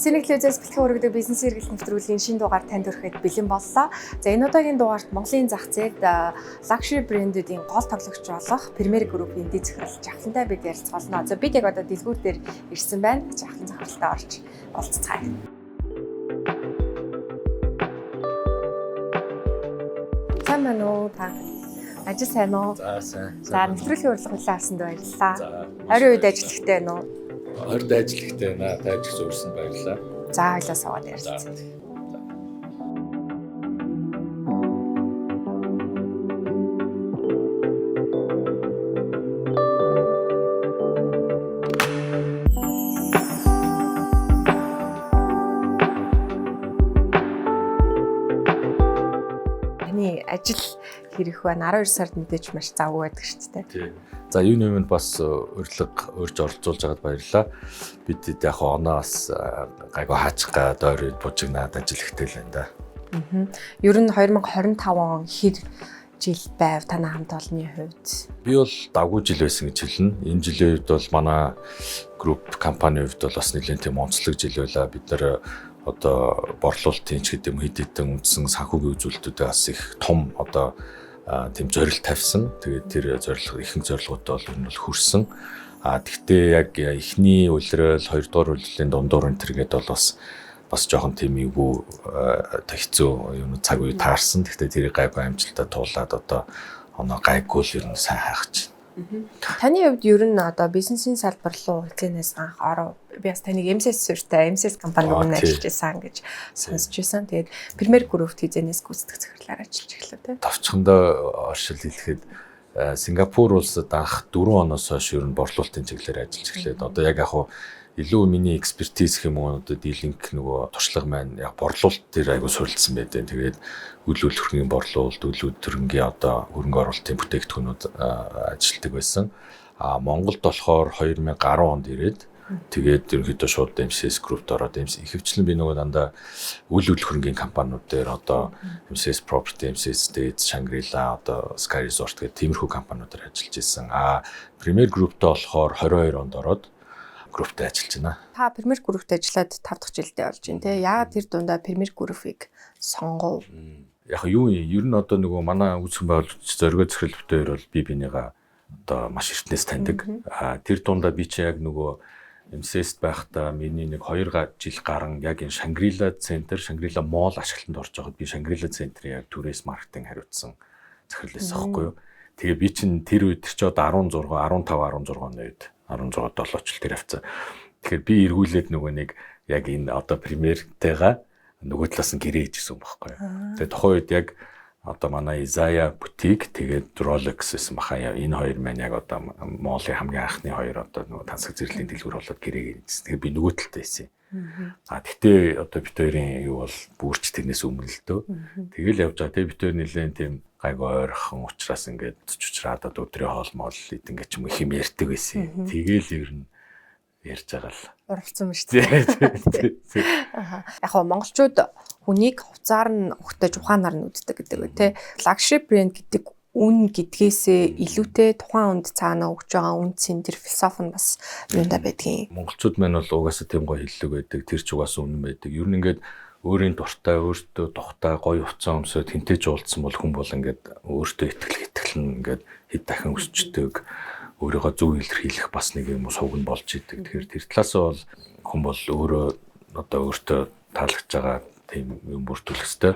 Сэнэг телевизээс бэлтгэн өргөдөг бизнес хэрэглэл нэвтрүүлгийн шинэ дугаар танд хүрэхэд бэлэн боллоо. За, энэ удаагийн дугаарт Монголын зах зээлд luxury брэндүүдийн гол тоглогч болох Premier Group-ийн дэд захирал Жавхлантай бид ярилцах болно. За, бид яг одоо дэлгүүр дээр ирсэн байна. Жавхлан захиралтай орж уулзцгаая. Сайн байна уу та? Ажил сайн уу? За, сайн. За, нэвтрүүлгийн урилга хүлээн авсанд баярлалаа. За. Ойрын үед ажил ихтэй байна уу? Ойрд ажил ихтэй байна. Та ч гэсэн урьсанд баярлалаа. За, хоёлаа суугаад ярилцъя. Таны ажил хэрэг байна. 12 сард мэдээж маш завгүй байдаг шүү дээ. Тий. За, юуны өмнө бас урилга урьж оролцуулж байгаад баярлалаа. Бид яг оноо бас гайгүй хаачих га дойр үед бужигнаад ажил ихтэй л байна да. Ер нь 2025 он хэр жил байв танай хамт олонны хувьд? Би бол давгүй жил байсан гэж хэлнэ. Энэ жилийн хувьд бол манай групп компанийн хувьд бол бас нэлээд тийм онцлог жил байлаа. Бид нэр одоо борлуулалтын ч гэдэг юм хэд хэдэн үндсэн санхүүгийн үзүүлэлтүүдээ бас их том одоо тийм зорилт тавьсан. Тэгээд тэр зорилго, ихэнх зорилгуудад бол энэ бол хүрсэн. А тэгтээ яг эхний улирал, хоёрдугаар улирлын дундуур энэ төргээд бол бас жоохон тийм эвгүй хэцүү юм цаг үе таарсан. Тэгтээ тэрийг гайгүй амжилттай туулаад одоо оноо гайгүй л ер нь сайн хайх чинь. Таны хувьд ер нь одоо бизнесийн салбар руу хизээнээс анх оров? Би бас таныг MCS суурьтай MCS компанид өмнө ажиллаж байсан гэж сонсч байсан. Тэгээд Premier Group-т хизээнээс гүйцэтгэх захирлаар ажиллаж эхлэв те. Товчхондоо оршил хэлэхэд Сингапур улсад анх 4 оноос хойш ер нь борлуулалтын чиглэлээр ажиллаж эхлээд одоо яг хуу илүү миний expertise гэх юм уу, одоо dealing нөгөө туршлага маань яг борлуулалт дээр айгу суурилсан байдаг. Тэгээд үйл үйл хөрөнгөний борлуулалт, үйл үйл хөрөнгөний одоо хөрөнгө оруулалтын бүтээгдэхүүнүүд ажилладаг байсан. А Монголд болохоор 2010 онд ирээд тэгээд ерөнхийдөө шууд MCS Group-д ороод, ихэвчлэн би нөгөө дандаа үйл үйл хөрөнгөний компаниуд дээр, одоо MCS Property, MCS Estates, Shangri-La, одоо Sky Resort гэх тиймэрхүү компаниудаар ажиллаж исэн. А Premier Group-д болохоор 22 онд ороод групптэй ажиллаж байна. Та Premier Group-т ажиллаад 5 дахь жилдээ болж байна те. Яагаад тэр дундаа Premier Group-ыг сонгов? Яг юу юм? Ер нь одоо нөгөө манай үүсгэн байгуулагч Зоригоо захирал бит хоёр бол би бинийгаа одоо маш эртнээс таньдаг. А тэр дундаа би чи яг нөгөө MCS-т байхдаа миний нэг 2 жил гарan яг энэ Shangri-La Center, Shangri-La Mall ашиглалтанд орж байхад би Shangri-La Center-ийн яг түрээс маркетинг хариуцсан захирал байсан байхгүй юу. Тэгээ би чинь тэр үед, тэр чи одоо 16, 15, 16 оны үед, 16 7 ч тэр явцаа. Тэгэхээр би эргүүлээд нөгөө нэг яг энэ одоо Premier-тэйгээ нөгөө талаас нь гэрээ хийжсэн юм байхгүй юу. Тэгээ тухайн үед яг одоо манай Isaiah бутик, тэгээд Rolex гэсэн баха, энэ хоёр маань яг одоо mall-ын хамгийн анхны хоёр одоо нөгөө тансаг зэрлэгийн дэлгүүр болоод гэрээ хийжсэн. Тэгэхээр би нөгөө талтай байсан. А тэгтээ одоо бит хоёрын юу бол бүрч тэрнээс өмнө л дөө. Тэгэл явж байгаа. Тэгээ бит хоёр нэлээд тийм гайгүй ойрхон учраас ингээд чучраад одоо өдрийн хоол моол идэнгээ ч юм их юм ярьдаг байсан. Тэгэл ер нь ярьж байгаа л. Уралцсан юм шүү дээ. Яг хоо монголчууд хүнийг хувцаар нь өгтөж ухаанаар нь үддэг гэдэг үү те. Luxury brand гэдэг үн гэдгээсээ илүүтэй тухайн үнд цаана өгч байгаа үн цэн, тэр философи нь бас юунда байдгийн. Монголчууд маань бол угаасаа тийм гоё хэллэг байдаг. Тэр ч угаасаа үнэн байдаг. Ер нь ингээд өөрийн дуртай, өөртөө тухтай гоё хувцас өмсөд хинтэж уулзсан бол хүн бол ингээд өөртөө итгэл нь ингээд хэд дахин өсчдөг. Өөрийгөө зөв илэрхийлэх бас нэг юм сувг нь болж идэг. Тэгэхээр тэр талаас бол хүн бол өөрөө одоо өөртөө таалагдж байгаа тийм юм бүрдүүлэх ёстой.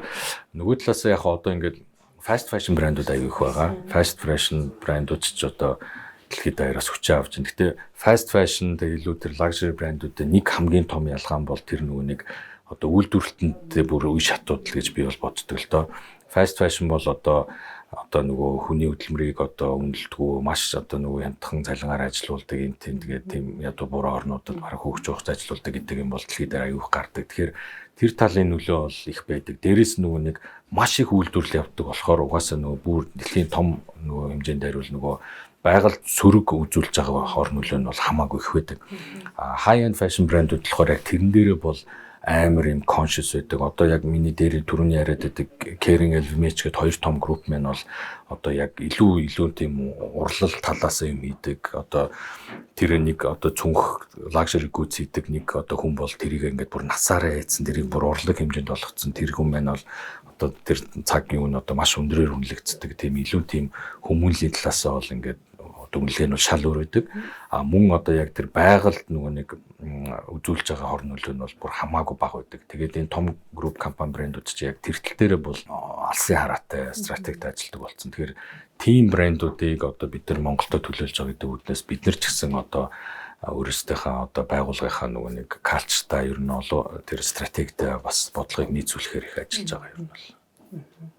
Нөгөө талаас яг одоо ингээд fast fashion брэндүүд аягүй их байгаа. Fast fashion брэндүүд ч одоо дэлхийд даяараас хүчээ авч байна. Гэтэ fast fashion тэг илүү тэр luxury брэндүүдийн нэг хамгийн том ялгаа нь бол тэр нөгөө нэг одоо үйлдвэрлэлтэнд бүр үе шатууд л гэж би бол боддог л доо. Fast fashion бол одоо нөгөө хүний хөдөлмөрийг одоо үнэлдэггүй, маш одоо нөгөө хямдхан цалингаар ажилуулдаг юм тийм, тэгээд тийм ядуу буруу орнуудад бараг хөөгч уухч ажилуулдаг гэдэг юм бол дэлхийд дээр аюух гардаг. Тэгэхээр тэр талын нөлөө бол их байдаг. Дээрээс нөгөө нэг маш их үйлдвэрлэл явдаг болохоор угаасаа нөгөө бүр дэлхийн том нөгөө хэмжээнд хариул нөгөө байгаль сөрөг үзүүлж байгаа хор нөлөө нь бол хамаагүй их байдаг. А high end fashion брэндүүд болохоор яг тэрэн дээрээ бол амар юм conscious байдаг. Одоо яг миний дээр түрүүний яриад байдаг Kering, LVMH гэдэг хоёр том групп маань бол одоо яг илүү илүү тийм урлал талаас юм хийдэг. Одоо тэр нэг одоо цүнх luxury goods хийдэг нэг одоо хүн бол тэрийг ингээд бүр насаараа хийцэн, тэрийг бүр урлаг хэмжээнд болгоцсон тэр хүн маань бол одоо тэр цаг юу нь одоо маш өндрөөр үнэлэгддэг. Тийм илүү тийм хүмүүнлийн талаасаа бол ингээд одоо үнэлгээ нь бол шал өөр байдаг. А мөн одоо яг тэр байгальд нөгөө нэг үзүүлж байгаа хор нөлөө нь бол бүр хамаагүй бага байдаг. Тэгээд энэ том групп компани брэндүүд чи яг тэр тал дээрээ бол алсын хараатай стратегид ажилладаг болсон. Тэгэхээр тийм брэндүүдийг одоо бид нар Монголдо төлөөлж байгаа гэдэг үүднээс бид нар ч гэсэн одоо өөрсдийнхээ одоо байгууллагынхаа нөгөө нэг culture тай, ер нь бол тэр стратегтэй бас бодлогыг нийцүүлэхээр их ажиллаж байгаа юм бол.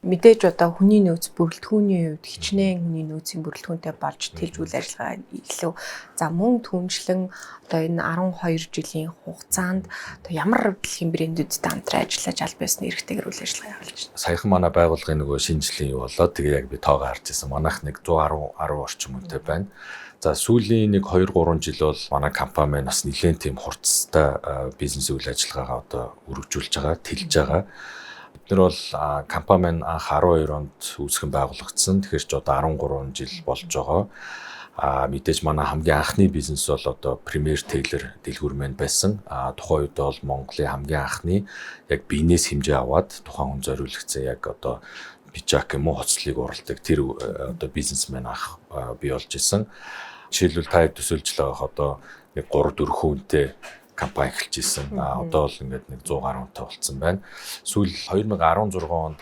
Мэдээж одоо хүний нөөц, бүрэлдэхүүний хувьд хичнээн хүний нөөцийн бүрэлдэхүүнтэй болж тэлж үйл ажиллагаа илүү. За, мөн түншлэн одоо энэ 12 жилийн хугацаанд одоо ямар дэлхийн брэндүүдтэй хамтран ажиллаж, аль биесны эрхтэйгээр үйл ажиллагаа явуулж байна? Саяхан манай байгууллагын нөгөө шинэ жилийн юу болоод, тэгээ яг би тоогоо харж ирсэн. Манайх нэг 110 10 орчим хүнтэй байна. За, сүүлийн нэг 2 3 жил бол манай компани маань бас нэлээд тийм хурцтай бизнес үйл ажиллагаагаа одоо өргөжүүлж байгаа, тэлж байгаа. Бид нар бол компани маань анх 12 онд үүсгэн байгуулагдсан. Тэгэхээр ч одоо 13 жил болж байгаа. А мэдээж манай хамгийн анхны бизнес бол одоо Premier Tailor дэлгүүр маань байсан. А тухайн үед бол Монголын хамгийн анхны яг биенээс хэмжээ аваад тухайн хүн зориулагдсан яг одоо пижак юм уу хувцлыг уралдаг тэр одоо бизнесмен анх бий болж исэн. Жишээлбэл, та төсөөлж л байгаа, одоо нэг 3 4 хүнтэй компани эхэлж исэн. А одоо бол ингээд нэг 100 гаруй хүнтэй болцсон байна. Сүүл 2016 онд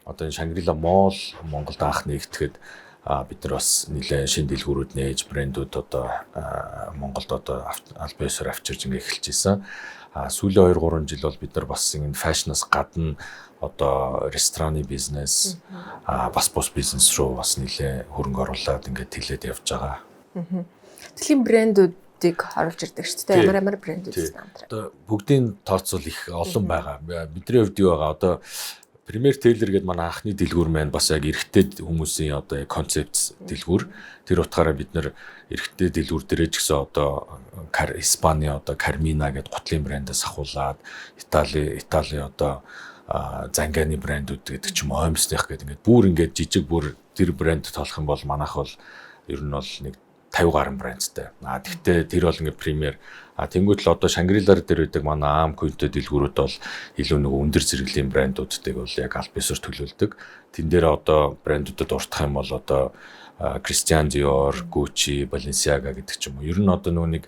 одоо энэ Shangri-La Mall Монголд анх нэгтгэхэд бид нар бас нэлээд шинэ дэлгүүрүүд нээж, брэндүүд одоо Монголд одоо аль биесээр авчирч ингээ эхэлж исэн. А сүүлийн 2 3 жил бол бид нар бас энэ fashion аас гадна одоо рестораны бизнес, бас бус бизнес руу бас нэлээд хөрөнгө оруулаад ингээд тэлээд явж байгаа. Дэлхийн брэндүүдийг оруулж ирдэг шүү дээ. Ямар ямар брэндүүд хамтраа? Одоо бүгдийн тооцвол их олон байгаа. Бидний хувьд юу байгаа? Одоо Premier Tailor гэдэг манай анхны дэлгүүр маань бас яг эрэгтэй хүмүүсийн одоо яг концепт дэлгүүр. Тэр утгаараа бид нэр эрэгтэй дэлгүүр дээрээ ч гэсэн одоо Испани одоо Carmina гэдэг гутлын брэндээс ахуулаад Итали одоо Занганы брэндүүд гэдэг ч юм уу, Оймсных гэдэг, ингээд бүр ингээд жижиг, бүр тэр брэнд тоолох юм бол манайх бол ер нь бол нэг 50 гаруй брэндтэй. А тэгтээ тэр бол ингээд Premier. А тэнгуут л одоо Шангрилар дээр байдаг манай Ам Квинтэй дэлгүүрүүд бол илүү нөгөө өндөр зэрэглэлийн брэндүүдтэйг бол яг аль биесээр төлөөлдөг. Тэн дээр одоо брэндүүдэд дуртах юм бол одоо Christian Dior, Gucci, Balenciaga гэдэг ч юм уу. Ер нь одоо нөгөө нэг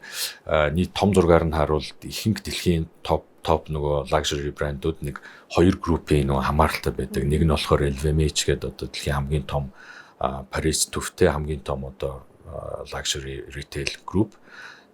нийт том зургаар нь харуул ихэнх дэлхийн топ топ нөгөө luxury брэндүүд нэг хоёр группийн нөгөө хамааралтай байдаг. Нэг нь болохоор LVMH гэдэг одоо дэлхийн хамгийн том, Парис төвтэй хамгийн том одоо luxury retail group.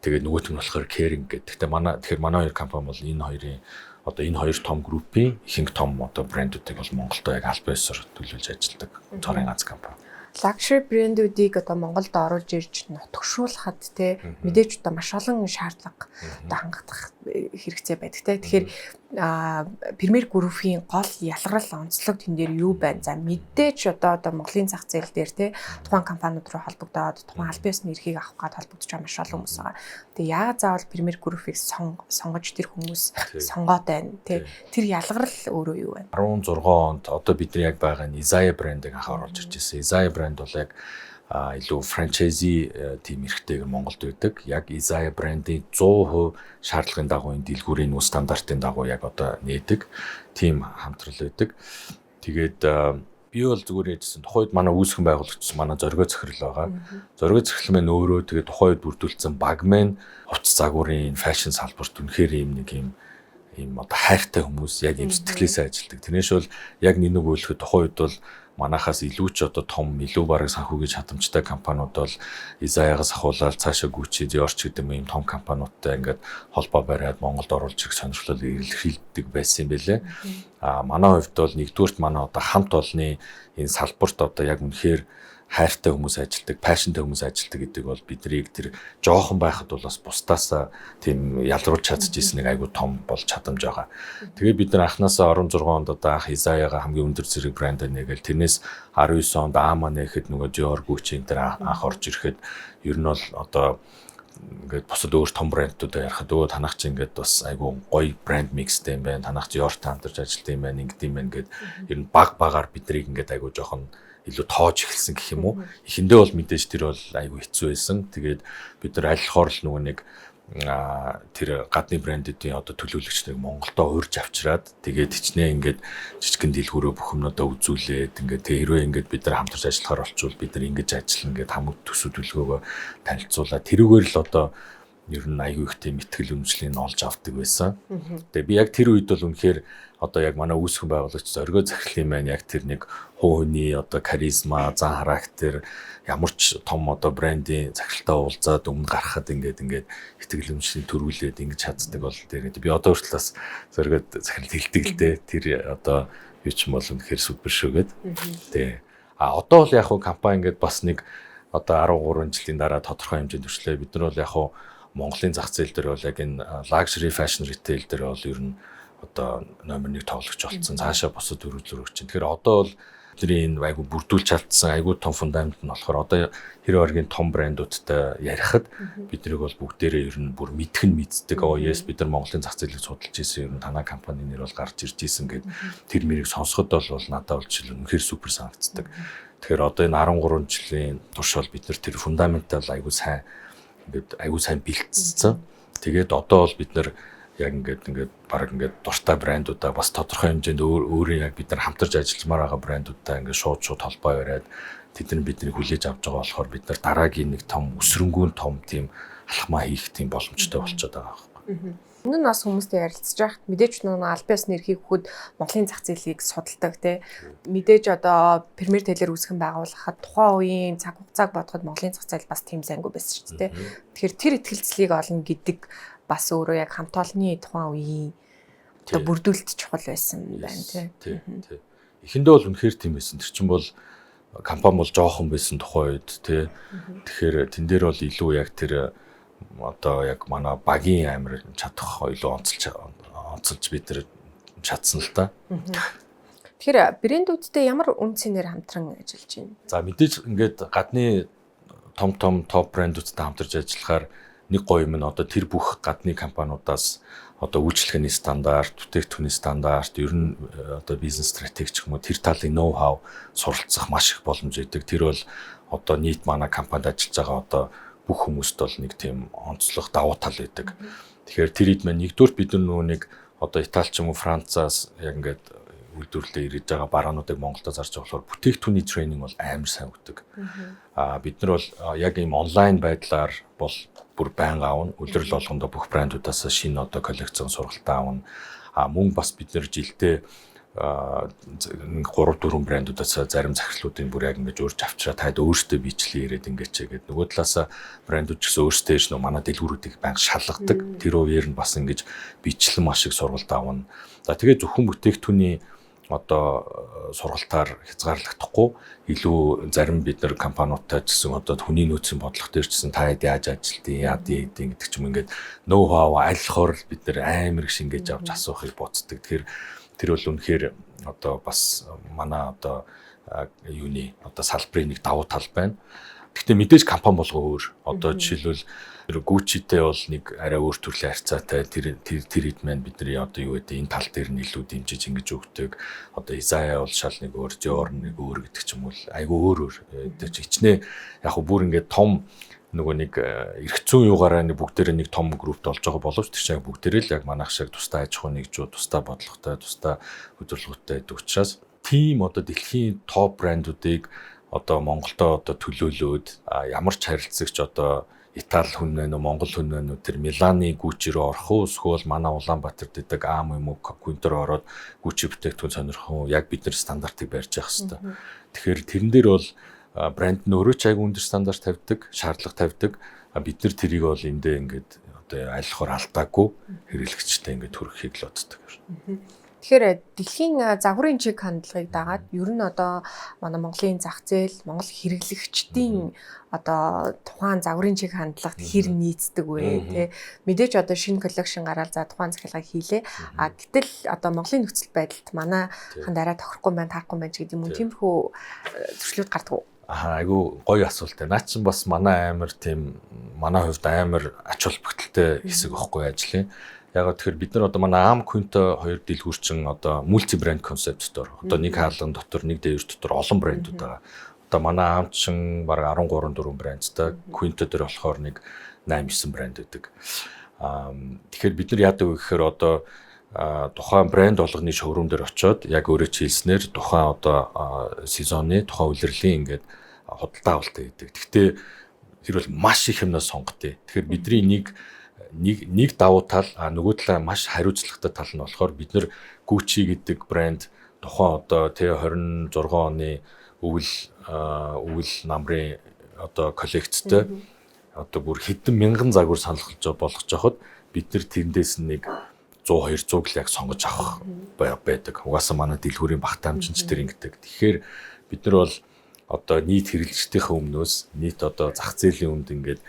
Тэгээд нөгөөх нь болохоор Kering гэдэг. Тэгэхээр манай хоёр компани бол энэ хоёрын одоо энэ хоёр том группийн ихэнх том одоо брэндүүдийг бол Монголдо яг аль биесээр төлөөлж ажилладаг цорын ганц компани. Luxury брэндүүдийг одоо Монголд оруулж ирж нутагшуулахад те мэдээж одоо маш олон шаардлага одоо хангах хэрэгцээ байдаг те. Тэгэхээр Premier Group-ийн гол ялгарл, онцлог тэн дээр юу байна? За, мэдээж одоо Монголын зах зээл дээр те тухайн компаниуд руу холбогдоод, тухайн албан ёсны эрхийг авах гээд холбогдож байгаа маш олон хүмүүс байгаа. Тэгээ яагаад заавал Premier Group-ийг сонгож, тэр хүмүүс сонгоод байна те? Тэр ялгарл өөрөө юу вэ? 16 онд одоо бидний яг байгаа нь Isaiah брендийг анх оруулж ирж ирсэн. Isaiah брэнд бол яг илүү franchisee тийм эрхтэйгээр Монголд байдаг. Яг Isaiah брендийн 100% шаардлагын дагуу, энэ дэлгүүрийн нүү стандартын дагуу яг одоо нээдэг тийм хамтрал байдаг. Тэгээд би бол зүгээр яжсэн. Тухайд манай үүсгэн байгуулагч манай Зоригоо захирал байгаа. Зоригоо захирал маань өөрөө, тэгээд тухайн үед бүрдүүлсэн баг маань хувцас загварын fashion салбарт үнэхээр юм нэг юм ийм одоо хайртай хүмүүс, яг ийм сэтгэлээсээ ажилладаг. Тэрнээс бол яг нэг нэг үйлэхэд тухайн үед бол манахаас илүү ч одоо том, илүү бараг санхүүгийн чадамжтай компаниуд бол Изаягаас ахуулаад цаашаа Gucci, Dior ч гэдэг юм, ийм том компаниудтай ингээд холбоо бариад Монголд оруулж ирэх сонирхлол илэрхийлдэг байсан юм бэлээ. А манай хувьд бол нэгдүгüрт манай одоо хамт олонны энэ салбарт одоо яг үнэхээр хайртай хүмүүс ажилладаг, passion тай хүмүүс ажилладаг гэдэг бол биднийг тэр жоохон байхад бол бас бусдаасаа тийм ялруулж чадчихсан нэг айгуу том бол чадамж байгаа. Тэгээ бид нар анханасаа 16 онд одоо анх Изаяга хамгийн өндөр зэрэг брэндээ нэгээл, тэрнээс 19 онд Ама нээхэд нөгөө Dior, Gucci энэ тэр анх орж ирэхэд ер нь бол одоо Ингээд бусад өөр том брэндүүдээ ярихад танах чи ингээд бас айгүй гоё брэнд mix тэй юм байна. Танах чи Dior-тай хамтарч ажилладаг юм байна, ингэдэг юм байна гэд ер нь баг багаар биднийг ингээд айгүй жоохон илүү тоож эхэлсэн гэх юм уу. Эхэндээ бол мэдээж тэр бол айгүй хэцүү байсан. Тэгээд бид нар аль болохоор л нөгөө нэг тэр гадны брэндүүдийн одоо төлөөлөгч нарыг Монголдо урьж авчираад, тэгээд хичнээн ингээд жижигэн дэлгүүрөө бүх юмнуудаа үзүүлээд, ингээд тэг хэрвээ ингээд бид нар хамтарч ажиллахаар болчвол бид нар ингэж ажиллана гэд хамаг төсөв төлгөөгөө танилцуулаад, тэрүүгээр л одоо ер нь айгүй их тийм итгэл үнэмшлийг олж авдаг байсан. Тэгээ би яг тэр үед бол үнэхээр одоо яг манай үүсгэн байгуулагч Зоригоо захирлын маань яг тэр нэг хүний одоо харизма, зан характер, ямар ч том одоо брендийн захиралтай уулзаад өмнө гарахад ингээд ингээд итгэл үнэмшлийн төрүүлээд ингэж чаддаг бол тэр би одоо хүртэл бас Зоригоо захиралд хэлдэг л дээ. Тэр одоо юу ч юм бол үнэхээр супер шүү гээд. Тэ. А одоо бол яг хуу компани ингээд бас нэг одоо 13 жилийн дараа тодорхой хэмжээнд хүрчлээ. Бид нар бол яг хуу Монголын зах зээл дээр бол яг энэ luxury fashion retail дээр бол ер нь одоо номер 1 тоглогч болцсон. Цаашаа бусад өргөжлөр өгч чинь. Тэгэхээр одоо бол бидний энэ айгу бүрдүүлж чадсан айгу том фундамент нь болохоор одоо хэрэг оргийн том брэндүүдтэй ярихад биднийг бол бүгдээрээ ер нь бүр мэдэх нь мэддэг. "Oh yes, бид нар Монголын зах зээлийг судалж ирсэн. Ер нь танай компани нэр бол гарч ирж исэн" гэд тэр мэрийг сонсоход бол надад бол жишээл үнэхээр супер санагддаг. Тэгэхээр одоо энэ 13 жилийн турш бол бид нар тэр фундаментал айгу сайн ингээд айгу сайн бэлтцсэн. Тэгээд одоо бол бид нар яг ингээд ингээд баг ингээд дуртай брэндуудаа бас тодорхой хэмжээнд өөр өөрийн яг бид нар хамтарч ажилламаар байгаа брэндуудтай ингээд шууд шууд холбоо бариад, тэд нар биднийг хүлээж авч байгаа болохоор бид нар дараагийн нэг том өсрөнгүүн том тийм алхмаа хийх тийм боломжтой болчиход байгаа байхгүй. Өмнө нь бас хүмүүстэй ярилцж байхад мэдээж нөгөө албан ёсны эрхийг өгөхөд Монголын зах зээлийг судалдаг, тий. Мэдээж одоо Premier Tailor үүсгэн байгуулахад тухайн үеийн цаг хугацааг бодоход Монголын зах зээл бас тийм сайнгүй байсан шүү дээ. Тэгэхээр тэр итгэлцлийг олно гэдэг бас өөрөө яг хамт олонны тухайн үеийн одоо бүрдүүлэлт чухал байсан байна, тий. Тий. Эхэндээ бол үнэхээр тийм байсан. Тэр чинь бол компани бол жоохон байсан тухайн үед, тий. Тэгэхээр тэн дээр бол илүү яг тэр одоо яг манай багийн амар чадах илүү онцолж онцолж бид нар чадсан л та. Тэгэхээр брэндүүдтэй ямар үн цэнээр хамтран ажиллаж байна? За, мэдээж ингээд гадны том том топ брэндүүдтэй хамтарч ажиллахаар нэг гоё юм нь одоо тэр бүх гадны компаниудаас одоо үйлчилгээний стандарт, бүтээгдэхүүний стандарт, ер нь одоо бизнес стратеги ч юм уу, тэр талын ноу хау суралцах маш их боломж өгдөг. Тэр бол одоо нийт манай компанид ажиллаж байгаа одоо бүх хүмүүст бол нэг тийм онцлог давуу тал байдаг. Тэгэхээр тэр хэд маань нэгдүгээр бид нар нөгөө нэг одоо Итали ч юм уу Францаас яг ингээд үйлдвэрлэлээ ирж байгаа бараануудыг Монголдо зарж байгаа болохоор бүтээгдэхүүний тренинг бол амар сайн өгдөг. Аа, бид нар бол яг ийм онлайн байдлаар бол бүр байнга авна. Улирал болгондоо бүх брэндүүдээс шинэ одоо коллекцийн сургалтаа авна. А мөн бас бид нар жилдээ 3 4 брэндүүдээс зарим захирлуудын бүр яг ингэж урьж авчраа таад өөртөө бичлээ ирээд ингэж чигээд, нөгөө талаасаа брэндүүд ч гэсэн өөрсдөө ирж нөө манай дэлгүүрүүдийг байнга шалгадаг. Тэр үеэр нь бас ингэж бичлэн маш их сургалт авна. За, тэгээд зөвхөн бүтээгдэхүүний одоо сургалтаар хязгаарлагдахгүй, илүү зарим бид нар компаниудтай ч гэсэн одоо хүний нөөцийн бодлого дээр ч гэсэн та хэд яаж ажилтیں، яад ийм гэдэг ч юм, ингээд ноу хау аль болохоор л бид нар амар их шингээж авч асуухыг боддог. Тэгэхээр тэр бол үнэхээр одоо бас манай одоо юуны одоо салбарын нэг давуу тал байна. Гэхдээ мэдээж компани болго өөр. Одоо жишээлбэл Gucci-тэй бол нэг арай өөр төрлийн харьцаатай, тэр тэр тэр хэд маань бидний одоо юу гэдэг энэ тал дээр нь илүү дэмжиж ингэж өгдөг. Одоо Isaia бол шал нэг өөр, Dior нэг өөр гэдэг ч юм уу, айгүй өөр өөр. Тэр чи хичнээн яг хөө бүр ингээд том нөгөө нэг эрх зүйн юугаараа нэг бүгдээрээ нэг том группт болж байгаа боловч тэр чинь бүгдээрээ л яг манайх шиг тусдаа аж ахуй нэгжүүд, тусдаа бодлоготой, тусдаа удирдлагатай байдаг учраас тийм одоо дэлхийн топ брэндүүдийг одоо Монголдо одоо төлөөлөөд, ямар ч харилцагч одоо Итали хүн байна уу, Монгол хүн байна уу, тэр Миланы Gucci руу орох уу, эсвэл манай Улаанбаатарт байдаг Ам юм уу Quinto руу ороод Gucci бүтээгдэхүүн сонирхох уу, яг бид нар стандартыг барьж явах хэрэгтэй. Тэгэхээр тэрэн дээр бол брэнд нь өөрөө ч айгүй өндөр стандарт тавьдаг, шаардлага тавьдаг. Бид нар тэрийг бол эндээ ингээд одоо аль болохоор алдаагүй хэрэглэгчтэй ингээд хүргэхийг л боддог. Тэгэхээр дэлхийн загварын чиг хандлагыг дагаад ер нь одоо манай Монголын зах зээл, Монгол хэрэглэгчдийн одоо тухайн загварын чиг хандлагад хэр нийцдэг вэ, те? Мэдээж одоо шинэ collection гараад, за, тухайн захиалгыг хийлээ. А гэтэл одоо Монголын нөхцөл байдалд манай ханд арай тохирохгүй байна, таарахгүй байна ч гэдэг юм уу, тиймэрхүү зөрчлүүд гардаг уу? Аа, айгу гоё асуулт. Наа чин бас манай амар тийм, манай хувьд амар ач холбогдолтой хэсэг байхгүй ажлын. Яг тэгэхээр бид нар одоо манай Ам Quinto хоёр дэлгүүр чин одоо multi brand concept store. Одоо нэг хаалган дотор, нэг дээвэр дотор олон брэндүүд байгаа. Одоо манай Ам чин бараг 13 4 брэндтэй, Quinto дээр болохоор нэг 8 9 брэнд байдаг. Тэгэхээр бид нар яадаг вэ гэхээр одоо тухайн брэнд болгоны showroom дээр очиод, яг өөрөө чи хэлснээр, тухайн одоо сезонны, тухайн улирлын ингээд худалдаа авалт хийдэг. Гэхдээ тэр бол маш их юмнаас сонгодог. Тэгэхээр бидний нэг давуу тал, а нөгөө талаа маш хариуцлагатай тал нь болохоор бид нар Gucci гэдэг брэнд тухайн одоо тэ 26 оны өвөл намрын одоо коллекцтэй одоо бүр хэдэн мянган загвар санал болгож явахад бид нар тэндээс нэг 100 200 л яг сонгож авах байдаг. Угаасаа манай дэлгүүрийн багтаамж ч тэр ингэдэг. Тэгэхээр бид нар бол одоо нийт хэрэглэгчдийнхээ өмнөөс, нийт одоо зах зээлийн өмнөд ингээд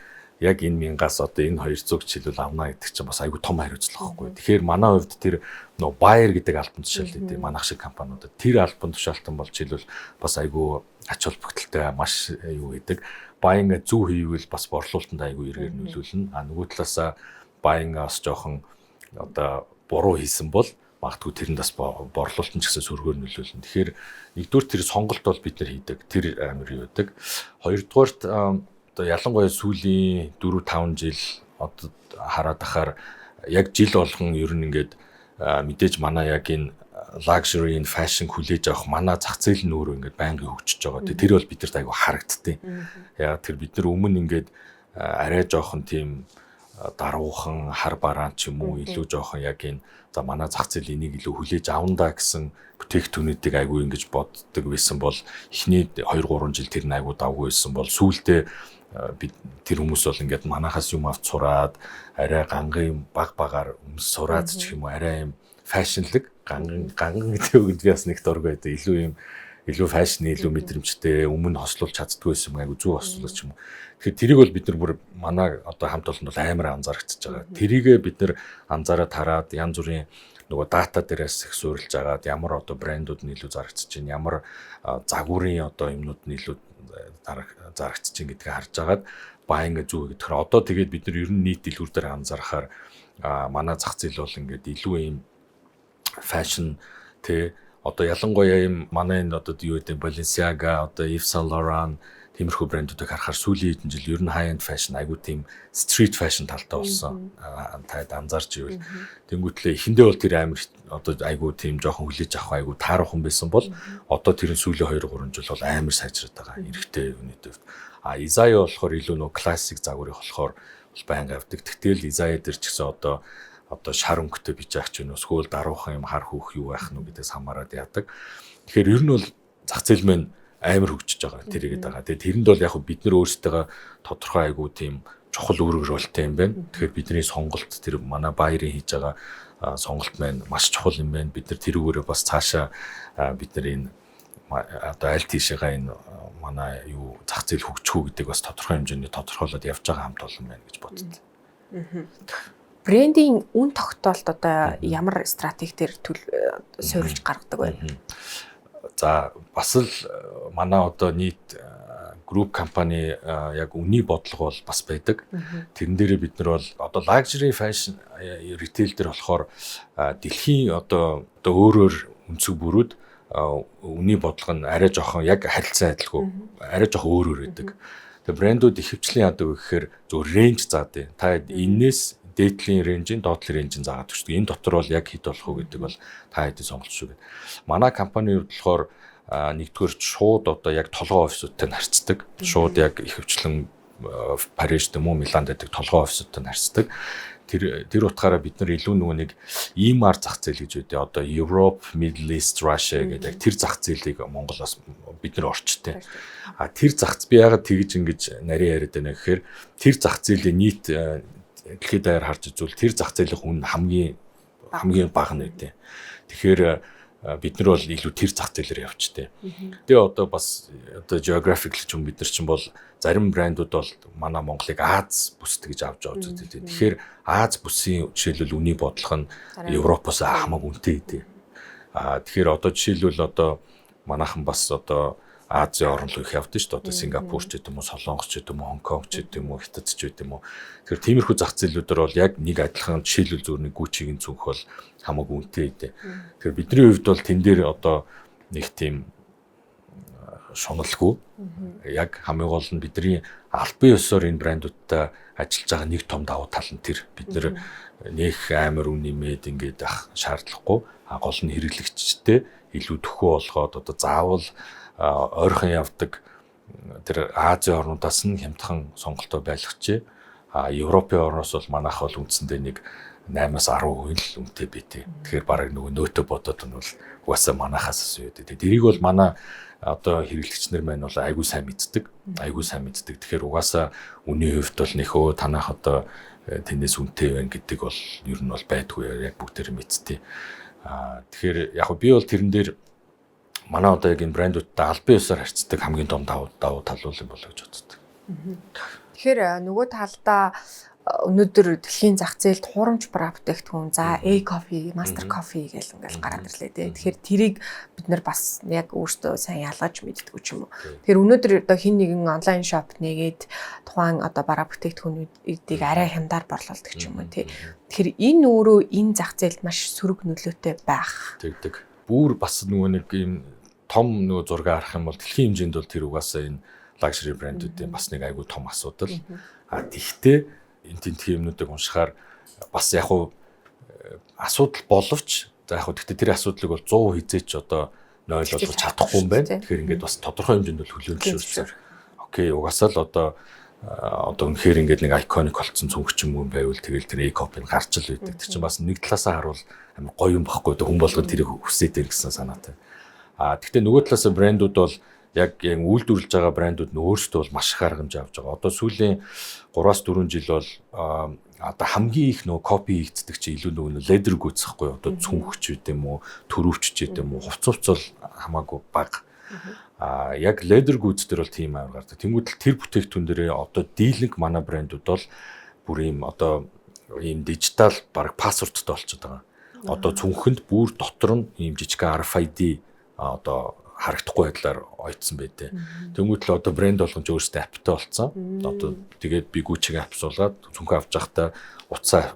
яг энэ мянгаас одоо энэ 200 жишээлбэл авна гэдэг чинь бас айгүй том хариуцлага байхгүй. Тэгэхээр манай хувьд тэр нөгөө buyer гэдэг албан тушаал гэдэг манайх шиг компаниудад тэр албан тушаалтан бол жишээлбэл бас айгүй ач холбогдолтой, маш юу гэдэг, buying зөв хийвэл бас борлуулалтанд айгүй эргээр нөлөөлнө. А нөгөө талаасаа buying бас жоохон одоо буруу хийсэн бол магадгүй тэрэнд бас борлуулалт нь ч гэсэн сөргөөр нөлөөлнө. Тэгэхээр нэгдүгээр тэр сонголт бол бид нар хийдэг. Тэр амар юу гэдэг. Хоёрдугаарт одоо ялангуяа сүүлийн 4 5 жил одоо хараад ахаар яг жил болгон ер нь ингээд мэдээж манай яг энэ luxury and fashion хүлээж авах манай зах зээл нь өөрөө ингээд байнгын хөгжиж байгаа. Тэгээ тэр бол бидэрт айгүй харагддیں۔ Яг тэр бид нар өмнө ингээд арай жоохон тийм даруухан хар бараан ч юм уу, илүү жоохон яг энэ за манай зах зээл энийг илүү хүлээж авна да гэсэн бүтээгдэхүүнүүдийг айгүй ингэж боддог байсан бол эхний 2 3 жил тэр нь айгүй давгүй байсан бол сүүлдээ бид тэр хүмүүс бол ингээд манахаас юм авч сураад, арай гангын баг багаар өмс сураад ч юм уу, арай юм fashion лаг, ганган ганган гэдэг үгэнд би бас нэг дург байдаг. Илүү юм илүү fashion ы илүү мэдрэмжтэй, өмнө хослуулж чаддгүй байсан юм айгу зүг хослуулж ч юм уу. Тэгэхээр тэрийг бол бид нар бүр манай одоо хамт олон бол амар анзаарчихж байгаа. Тэрийгээ бид нар анзаараад хараад, янз бүрийн нөгөө data дээрээс их суурилж агаад, ямар одоо брэндүүд нь илүү зарагдчихж байна, ямар загварын одоо юмнууд нь илүү зарагдчихж байна гэдгийг харж агаад buying зүг гэдэг. Тэгэхээр одоо тэгээд бид нар ер нь нийт дэлгүүр дээр анзаарахаар манай зах зээл бол ингээд илүү ийм fashion тэ, одоо ялангуяа ийм манай энэ одоо юу гэдэг, Balenciaga, одоо Yves Saint Laurent, тиймэрхүү брэндүүдийг харахаар сүүлийн хэдэн жил ер нь high end fashion айгуу тийм street fashion талтай болсон. Таад анзаарч ивэл тэнгуүтлээ эхэндээ бол тэр амар одоо айгуу тийм жоохон хүлээж авах айгуу тааруухан байсан бол одоо тэр нь сүүлийн 2 3 жил бол амар сайжраад байгаа эрэгтэй хүний хувьд. А Isaia болохоор илүү нөө классик загварыг болохоор бол байнга авдаг. Тэгтэл Isaia дээр ч гэсэн одоо шар өнгөтэй пиджак ч юм уу, эсвэл даруухан юм хар хүүх юу байх нь гэдээс хамаарат яадаг. Тэгэхээр ер нь бол зах зээл мэн амар хөгжиж байгаа. Тэрийгэд байгаа. Тэгээ тэрэнд бол яг бид нар өөрсдөө тодорхой айгуу тийм чухал үүрэг ролтой юм байна. Тэгэхээр бидний сонголт, тэр манай buyer ын хийж байгаа сонголт маань маш чухал юм байна. Бид нар тэрүүгээрээ бас цаашаа бид нар энэ одоо аль тийшээгээ энэ манай юу зах зээл хөгжих үү гэдэг бас тодорхой хэмжээний тодорхойлоод явж байгаа хамт олон байна гэж боддог. Брендийн үн тогтоолт одоо ямар стратеги дээр суурилж гаргадаг вэ? За, бас л манай одоо нийт group компани яг үнийн бодлого бол бас байдаг. Тэрэн дээрээ бид нар бол одоо luxury fashion retail дээр болохоор дэлхийн одоо өөр өөр өнцөг бүрүүд үнийн бодлого нь арай жоохон яг харилцан адилгүй, арай жоохон өөр өөр байдаг. Тэгээ брэндүүд ихэвчлэн яадаг вэ гэхээр зөв range заадаг. Та энээс дээдлийн range ийн, доотлын range ийн заагаад өчтдөг. Энэ дотор бол яг хэд болох уу гэдэг бол та хэдийн сонголт шүү гэдэг. Манай компани хувьд болохоор нэгдүгээр шууд одоо яг толгой офисуудтай нь харьцдаг. Шууд яг ихэвчлэн Париж юм уу, Миланд байдаг толгой офисуудтай нь харьцдаг. Тэр утгаараа бид нар илүү нөгөө нэг EMEAR зах зээл гэж үүдэ. Одоо Europe, Middle East, Russia гэдэг яг тэр зах зээлийг Монголоос бид нар орчтой. А тэр зах, би яагаад тэгж ингэж нарийн яриад байна гэхээр тэр зах зээлийн нийт дэлхийд даяар харж үзвэл тэр зах зээлийн үн хамгийн хамгийн бага нь үүдээ. Тэгэхээр бид нар бол илүү тэр зах зээлээр явчихдээ. Тэгээ одоо бас одоо geographically ч юм бид нар чинь бол зарим брэндүүд бол манай Монголыг Ази бүст гэж авч явж байгаа. Тэгэхээр Ази бүсийн жишээлбэл үнийн бодлого нь Европоос хамаагүй үнэтэй гэдэг. А тэгэхээр одоо жишээлбэл одоо манайхан бас одоо Азийн орн руу их явдаг шүү дээ. Одоо Сингапур ч гэдэг юм уу, Солонгос ч гэдэг юм уу, Хонконг ч гэдэг юм уу, Хятад ч гэдэг юм уу. Тэгэхээр тиймэрхүү зах зээлүүдээр бол яг нэг адилхан, жишээлбэл, зүгээр нэг Gucci-гийн цүнх бол хамаагүй үнэтэй дээ. Тэгэхээр бидний хувьд бол тэн дээр одоо нэг тийм шуналгүй. Яг хамгийн гол нь бидний албан ёсоор энэ брэндүүдтэй ажиллаж байгаа нэг том давуу тал нь тэр. Бид нэр нэх амар үн нэмээд ингээд ах шаардлагагүй. А гол нь хэрэглэгчтэй илүү төхөө болгоод одоо заавал ойрхон явдаг тэр Азийн орнуудаас нь хямдхан сонголтоо байлгачээ. А Европын орноос бол манайх бол үндсэндээ нэг 8-аас 10% л үнэтэй битээ. Тэгэхээр бараг нөгөө нөөтө бодоод нь бол угаасаа манайхаас өсөө гэдэг. Тэрийг бол манай одоо хэрэглэгч нар маань бол айгүй сайн мэддэг. Айгүй сайн мэддэг. Тэгэхээр угаасаа үнийн хувьд бол нөхөө танах одоо тэндээс үнэтэй байна гэдэг бол ер нь бол байдгүй, яг бүгдээр мэдтээ. Аа, тэгэхээр яг би бол тэрэн дээр манай одоо яг энэ брэндүүдтэй албан ёсоор харьцдаг хамгийн том давуу тал юм болоо гэж боддог. Тэгэхээр нөгөө талдаа өнөөдөр дэлхийн зах зээлд хуурамч бараа бүтээгдэхүүн, за, A coffee, Master coffee гэл ингээл гараад ирлээ дээ. Тэгэхээр тэрийг бид нар бас яг өөрсдөө сайн ялгаж мэддэггүй ч юм уу. Тэгэхээр өнөөдөр одоо хэн нэгэн онлайн shop нээгээд тухайн одоо бараа бүтээгдэхүүнүүдийг арай хямдаар борлуулдаг ч юм уу, тий. Тэгэхээр энэ өөрөө энэ зах зээлд маш сөрөг нөлөөтэй байх. Тэгдэг. Бүр бас нөгөө нэг юм том нөгөө зураг харах юм бол дэлхийн хэмжээнд бол тэр угаасаа энэ luxury брэндүүдийн бас нэг айгүй том асуудал. А тэгтээ энэ тентхийн юмнуудыг уншихаар бас яг уу асуудал боловч, за, яг уу тэгтээ тэр асуудлыг бол 100 хизээч одоо 0 болгож чадахгүй юм байна. Тэгэхээр ингээд бас тодорхой хэмжээнд бол хүлээн зөвшөөрсөн. Okay, угаасаа л одоо үнэхээр ингээд нэг iconic болцсон цүнх ч юм уу байвал тэгэл тэр A copy нь гарч л байдаг. Тэр чинь бас нэг талаасаа харуул амар гоё юм баггүй, хүн болгон тэрийг хүсээд байна гэсэн санаатай. А тэгтээ нөгөө талаасаа брэндүүд бол яг яг үйлдвэрлэж байгаа брэндүүд нь өөрсдөө бол маш их арга хэмжээ авч байгаа. Одоо сүүлийн 3-4 жил бол одоо хамгийн их нөгөө copy хийгддэг чи илүү нөгөө leather goods хгүй, одоо цүнхч гэдэг юм уу, төрөвч гэдэг юм уу, хувц хувц бол хамаагүй бага. А яг leather goods дээр бол тийм амар гардаг. Тэнгүүд л тэр бүтээгдэхүүн дээрээ одоо дийлэнх манай брэндүүд бол бүр ийм одоо ийм дижитал баг пассворттой болчиход байгаа. Одоо цүнхэнд бүр дотор нь ийм жижигхэн RFID одоо харагдахгүй байдлаар ойцсон байдээ. Тэнгүүд л одоо брэнд болгон ч өөрсдөө app тай болцсон. Одоо тэгээд би Gucci-гийн app суулгаад цүнхээ авч явахдаа утсаа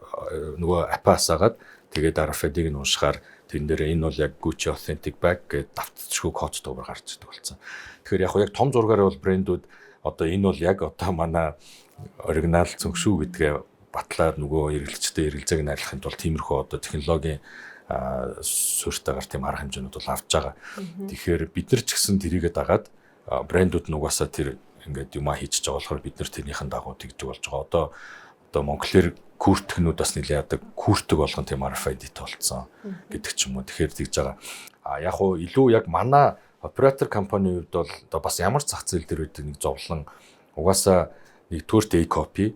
нөгөө app аа асаагаад, тэгээд RFID-г нь уншихаар тэрэн дээр энэ бол яг Gucci authentic bag гэдэг давтцшгүй кодтойгоор гарч ирдэг болсон. Тэгэхээр яг яг том зургаар бол брэндүүд одоо энэ бол яг одоо манай оригинал цүнх шүү гэдгээ батлаад нөгөө эргэлзэлтэй эргэлзээг найрлахын тулд тиймэрхүү одоо технологийн суурьтайгаар тийм арга хэмжээнүүд бол авч байгаа. Тэгэхээр бид нар ч гэсэн тэрийгэ дагаад, брэндүүд нь угаасаа тэр ингээд юмаа хийчихэж байгаа болохоор бид нар тэрнийхэн дагуу тэгж болж байгаа. Одоо Moncler курткнүүд бас нэлээд яадаг, куртк болгон тийм RFID-тэй болцсон гэдэг ч юм уу. Тэгэхээр тэгж байгаа. А яг уу илүү яг манай оператор компанийн хувьд бол одоо бас ямар зах зээл дээр байдаг нэг зовлон, угаасаа нэгдүгээрт A copy,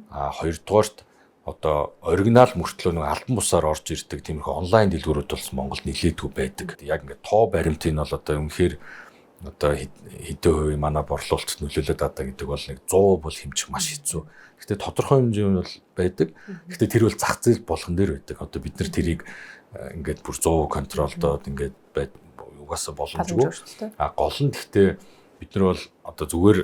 а хоёрдугаарт одоо оригинал мөртлөө нэг албан бусаар орж ирдэг тиймэрхүү онлайн дэлгүүрүүд бол Монголд нэлээдгүй байдаг. Яг ингээд тоо баримтын бол одоо үнэхээр одоо хэдэн хувийн манай борлуулалт нөлөөлөд байгаа гэдэг бол нэг 100 бол хэмжих маш хэцүү. Гэхдээ тодорхой хэмжээнд бол байдаг. Гэхдээ тэр бол зах зээл болгон дээр байдаг. Одоо бид нар тэрийг ингээд бүр 100 control доод ингээд байд угаасаа боломжгүй. А гол нь гэхдээ бид нар бол одоо зүгээр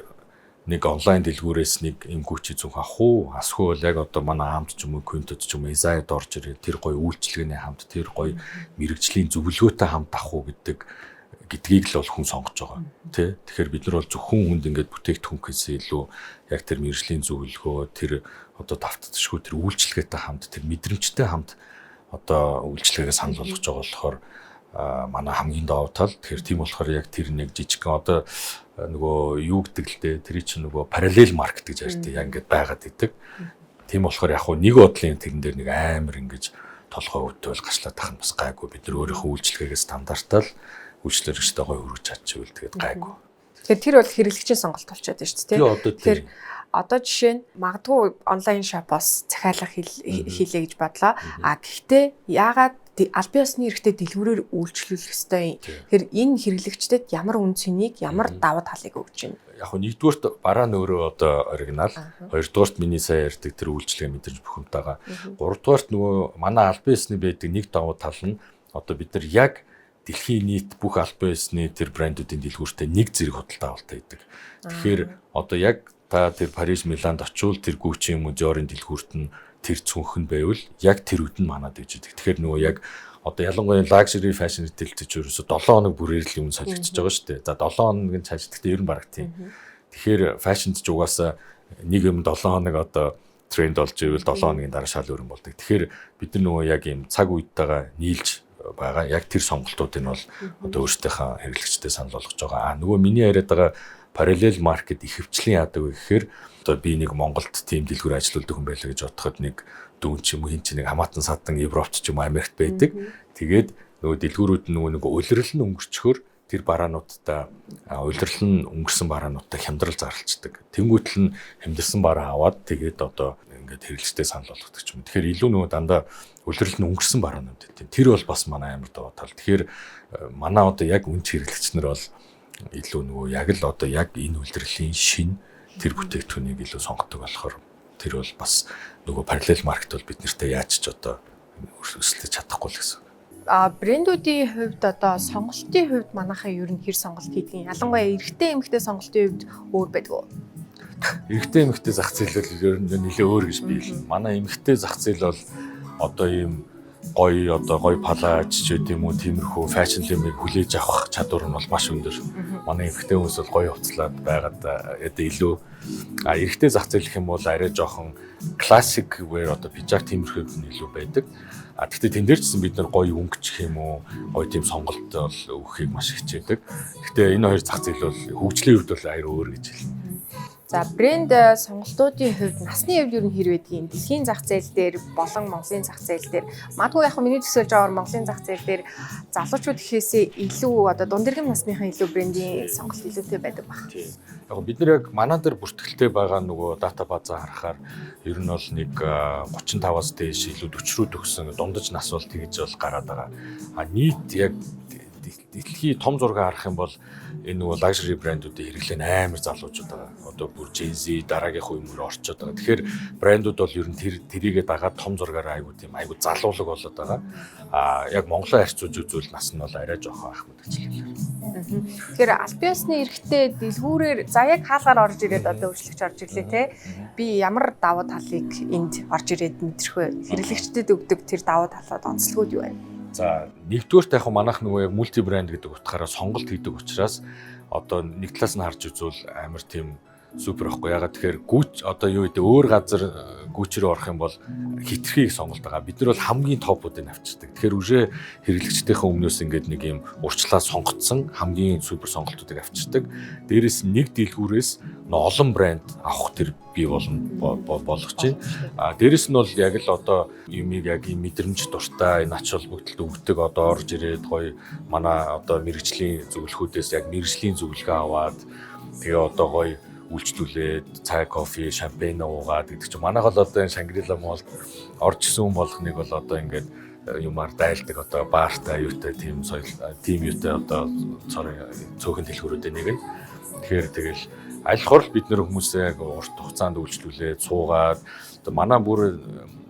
нэг онлайн дэлгүүрээс нэг юм Gucci цүнх авах уу? Асгүй бол яг одоо манай Амт ч юм уу, Quintet ч юм уу, Isaiah орж ирээд тэр гоё үйлчилгээний хамт, тэр гоё мэргэжлийн зөвлөгөөтэй хамт авах уу гэдгийг л бол хүн сонгож байгаа. Тэ? Тэгэхээр бид нар бол зөвхөн хүнд ингээд бүтээгдэхүүнээс илүү яг тэр мэргэжлийн зөвлөгөө, тэр одоо давтдашгүй тэр үйлчилгээтэй хамт, тэр мэдрэмжтэй хамт одоо үйлчилгээгээ санал болгож байгаа болохоор манай хамгийн давуу тал. Тэгэхээр тийм болохоор яг тэр нэг жижигхэн одоо нөгөө юу гэдэг л дээ, тэр чинь нөгөө parallel market гэж ярьдаг. Яг ингээд байгаад идэг. Тийм болохоор яг хуу нэг бодлын тэрэн дээр нэг амар ингэж толгой өвдөл гашлаад тах нь бас гайгүй. Бид нар өөрийнхөө үйлчилгээгээ стандартал үйлчлэгчтэй гоё хүргэж чадчихвал тэгээд гайгүй. Тэгэхээр тэр бол хэрэглэгчийн сонголт болчиход байна шүү дээ. Тэгэхээр одоо жишээ нь магадгүй онлайн shop оос захиалга хийлээ гэж бодлоо. А гэхдээ яагаад албан ёсны эрхтэй дэлгүүрээр үйлчлүүлэх ёстой юм? Тэгэхээр энэ хэрэглэгчдэд ямар үн цэнийг, ямар давуу талыг өгч байна? Яг нь нэгдүгээрт бараа нь өөрөө одоо оригинал, хоёрдугаарт миний сайн ярьдаг тэр үйлчлэгээ мэдрэмж бухимтайгаа. Гуравдугаарт нөгөө манай албан ёсны байдаг нэг давуу тал нь одоо бид нар яг Дэлхийн нийт бүх албан ёсны тэр брэндүүдийн дэлгүүртээ нэг зэрэг худалдаа авалт хийдэг. Тэгэхээр одоо яг та тэр Париж, Миланд очивол тэр Gucci юм уу Dior-ын дэлгүүрт нь тэр цүнх нь байвал яг тэр үед нь манад иж идэг. Тэгэхээр нөгөө яг одоо ялангуяа luxury fashion retail ч ерөөсө 7 хоног бүрээр л юм солигдож байгаа шүү дээ. За, 7 хоног нь цааш, гэхдээ ер нь бараг тийм. Тэгэхээр fashion ч угаасаа нэг юм 7 хоног одоо тренд болж ивэл 7 хоногийн дараа шал өөр юм болдог. Тэгэхээр бид нар нөгөө яг ийм цаг үетэйгээ нийлж байгаа. Яг тэр сонголтуудыг нь бол одоо өөрсдийнхөө хэрэглэгчдэд санал болгож байгаа. А нөгөө миний яриад байгаа parallel market ихэвчлэн яадаг вэ гэхээр одоо би нэг Монголд тийм дэлгүүр ажилладаг хүн байлаа гэж бодоход нэг дүүн ч юм уу, хин ч нэг хамаатан садан Европт ч юм уу, Америкт байдаг. Тэгээд нөгөө дэлгүүрүүд нь нөгөө нэг улирал нь өнгөрчхөөр тэр бараануудтай, улирал нь өнгөрсөн бараануудтай хямдрал зарлцдаг. Тэнгүүтэл нь хямдарсан бараа аваад, тэгээд одоо ингээд хэрэглэгчтэй санал болгодог ч юм. Тэгэхээр илүү нөгөө дандаа улирал нь өнгөрсөн бараанууд гэдэг. Тэр бол бас манай амар даваа тал. Тэгэхээр манай одоо яг үнч хэрэглэгч нар бол илүү нөгөө яг л одоо яг энэ улирлын шин тэр бүтээгдэхүүнийг илүү сонгодог болохоор тэр бол бас нөгөө parallel market бол бид нартай яаж ч одоо өрсөлдөж чадахгүй л гэсэн. А брэндүүдийн хувьд, одоо сонголтын хувьд манайхаа ер нь хэр сонголт хийдэг юм? Ялангуяа эрэгтэй, эмэгтэй сонголтын хувьд өөр байдаг уу? Эрэгтэй, эмэгтэй зах зээл бол ер нь нэлээ өөр гэж би хэлнэ. Манай эмэгтэй зах зээл бол одоо ийм гоё, одоо гоё палаж ч байд юм уу, тиймэрхүү fashion юмыг хүлээж авах чадвар нь бол маш өндөр. Манай эмэгтэй хүмүүс бол гоё хувцлаад байгаад одоо илүү, а эрэгтэй зах зээл гэх юм бол арай жоохон classic wear, одоо пижак, тиймэрхүү юм илүү байдаг. А гэхдээ тэн дээр ч гэсэн бид нар гоё өнгө ч гэх юм уу, гоё тийм сонголт бол өгөхийг маш хичээдэг. Гэхдээ энэ хоёр зах зээл бол хөгжлийн хувьд бол аяр өөр гэж хэлнэ. За, брэнд сонголтуудын хувьд, насны хувьд ер нь хэр байдгийг, дэлхийн зах зээл дээр болон Монголын зах зээл дээр? Магадгүй яг миний төсөөлж байгаагаар Монголын зах зээл дээр залуучууд гэхээсээ илүү одоо дунд иргэн насныхан илүү брендийн сонголт илүүтэй байдаг баг. Тийм. Яг бид нар яг манай дээр бүртгэлтэй байгаа нөгөө data базаа харахаар ер нь бол нэг 35-аас дээш, илүү 40 рүү төгссөн дундаж нас бол тэгж бол гараад байгаа. А нийт яг дэлхийн том зураг харах юм бол энэ нөгөө luxury брэндүүдийн хэрэглээ нь амар залуучууд байгаа. Одоо бүр Gen Z, дараагийнх үе мөр орчод байгаа. Тэгэхээр брэндүүд бол ер нь тэр тэрийгэ дагаад том зургаараа айгуу тийм айгуу залуулаг болоод байгаа. А яг Монголоо харьцуулж үзвэл нас нь бол арай жоохон ахмад гэж хэлээ. Тэгэхээр албан ёсны эрхтэй дэлгүүрээр за яг хаалгаар орж ирээд одоо үйлчлэгч орж ирлээ те. Би ямар давуу талыг энд орж ирээд мэдрэх вэ? Хэрэглэгчдэд өгдөг тэр давуу талууд, онцлогуд юу вэ? За, нэгдүгээрт яг манайх нөгөө яг multi brand гэдэг утгаараа сонголт хийдэг учраас одоо нэг талаас нь харж үзвэл амар тийм супер байхгүй. Ягаад тэгэхээр Gucci одоо юу гэдэг, өөр газар Gucci рүү орох юм бол хэтэрхий сонголт байгаа. Бид нар бол хамгийн топуудыг авчирдаг. Тэгэхээр уже хэрэглэгчдийнхээ өмнөөс ингээд нэг юм урьдчилаа сонгоцсон хамгийн супер сонголтуудыг авчирдаг. Дээрээс нь нэг дэлгүүрээс олон брэнд авах тэр бий болно, болгож байна. А дээрэс нь бол яг л одоо юмыг яг ийм мэдрэмж дуртай, энэ ач холбогдолд өгдөг, одоо орж ирээд гоё манай одоо мэргэжлийн зөвлөхүүдээс яг мэргэжлийн зөвлөгөө аваад, тэгээ одоо гоё үйлчлүүлээд, цай, кофе, шампань уугаад гэдэг чинь манайх бол одоо энэ Шангрила Mall орж исэн хүн болгоныг бол одоо ингээд юмар дайлдаг, одоо баартай, юутай, тийм соёл, тийм юутай, одоо цөөхөн дэлгүүрүүдийн нэг нь. Тэгэхээр тэгэл аль хор бид нэр хүмүүсээ яг урт хугацаанд үйлчлүүлээд суугаад, одоо манай бүр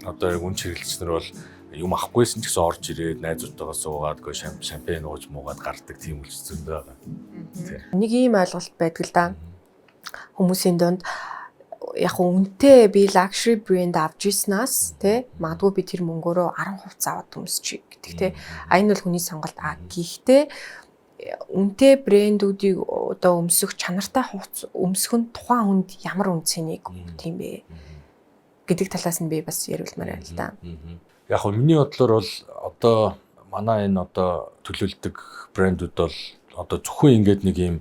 одоо яг үнч хэрэглэгч нар бол юм авахгүйсэн ч гэсэн орж ирээд найзуудтайгаа суугаад гоо шампань ууж муугаад гардаг тийм үйлчлэл зөндөө байгаа. Нэг ийм ойлголт байдаг л да. Хүмүүсийн дунд яг үнэтэй би luxury брэнд авч ирснаас те, магадгүй би тэр мөнгөөрөө 10 хувцас аваад өмсчих гэдэг те. А энэ бол хүний сонголт. А гэхдээ үнэтэй брэндүүдийг одоо өмсөх чанартай хувцас өмсөх нь тухайн хүнд ямар үн цэнийг тийм бэ гэдэг талаас нь би бас яриулмаар байна л да. Яг нь миний бодлоор бол одоо манай энэ одоо төлөөлдөг брэндүүд бол одоо зөвхөн ингээд нэг юм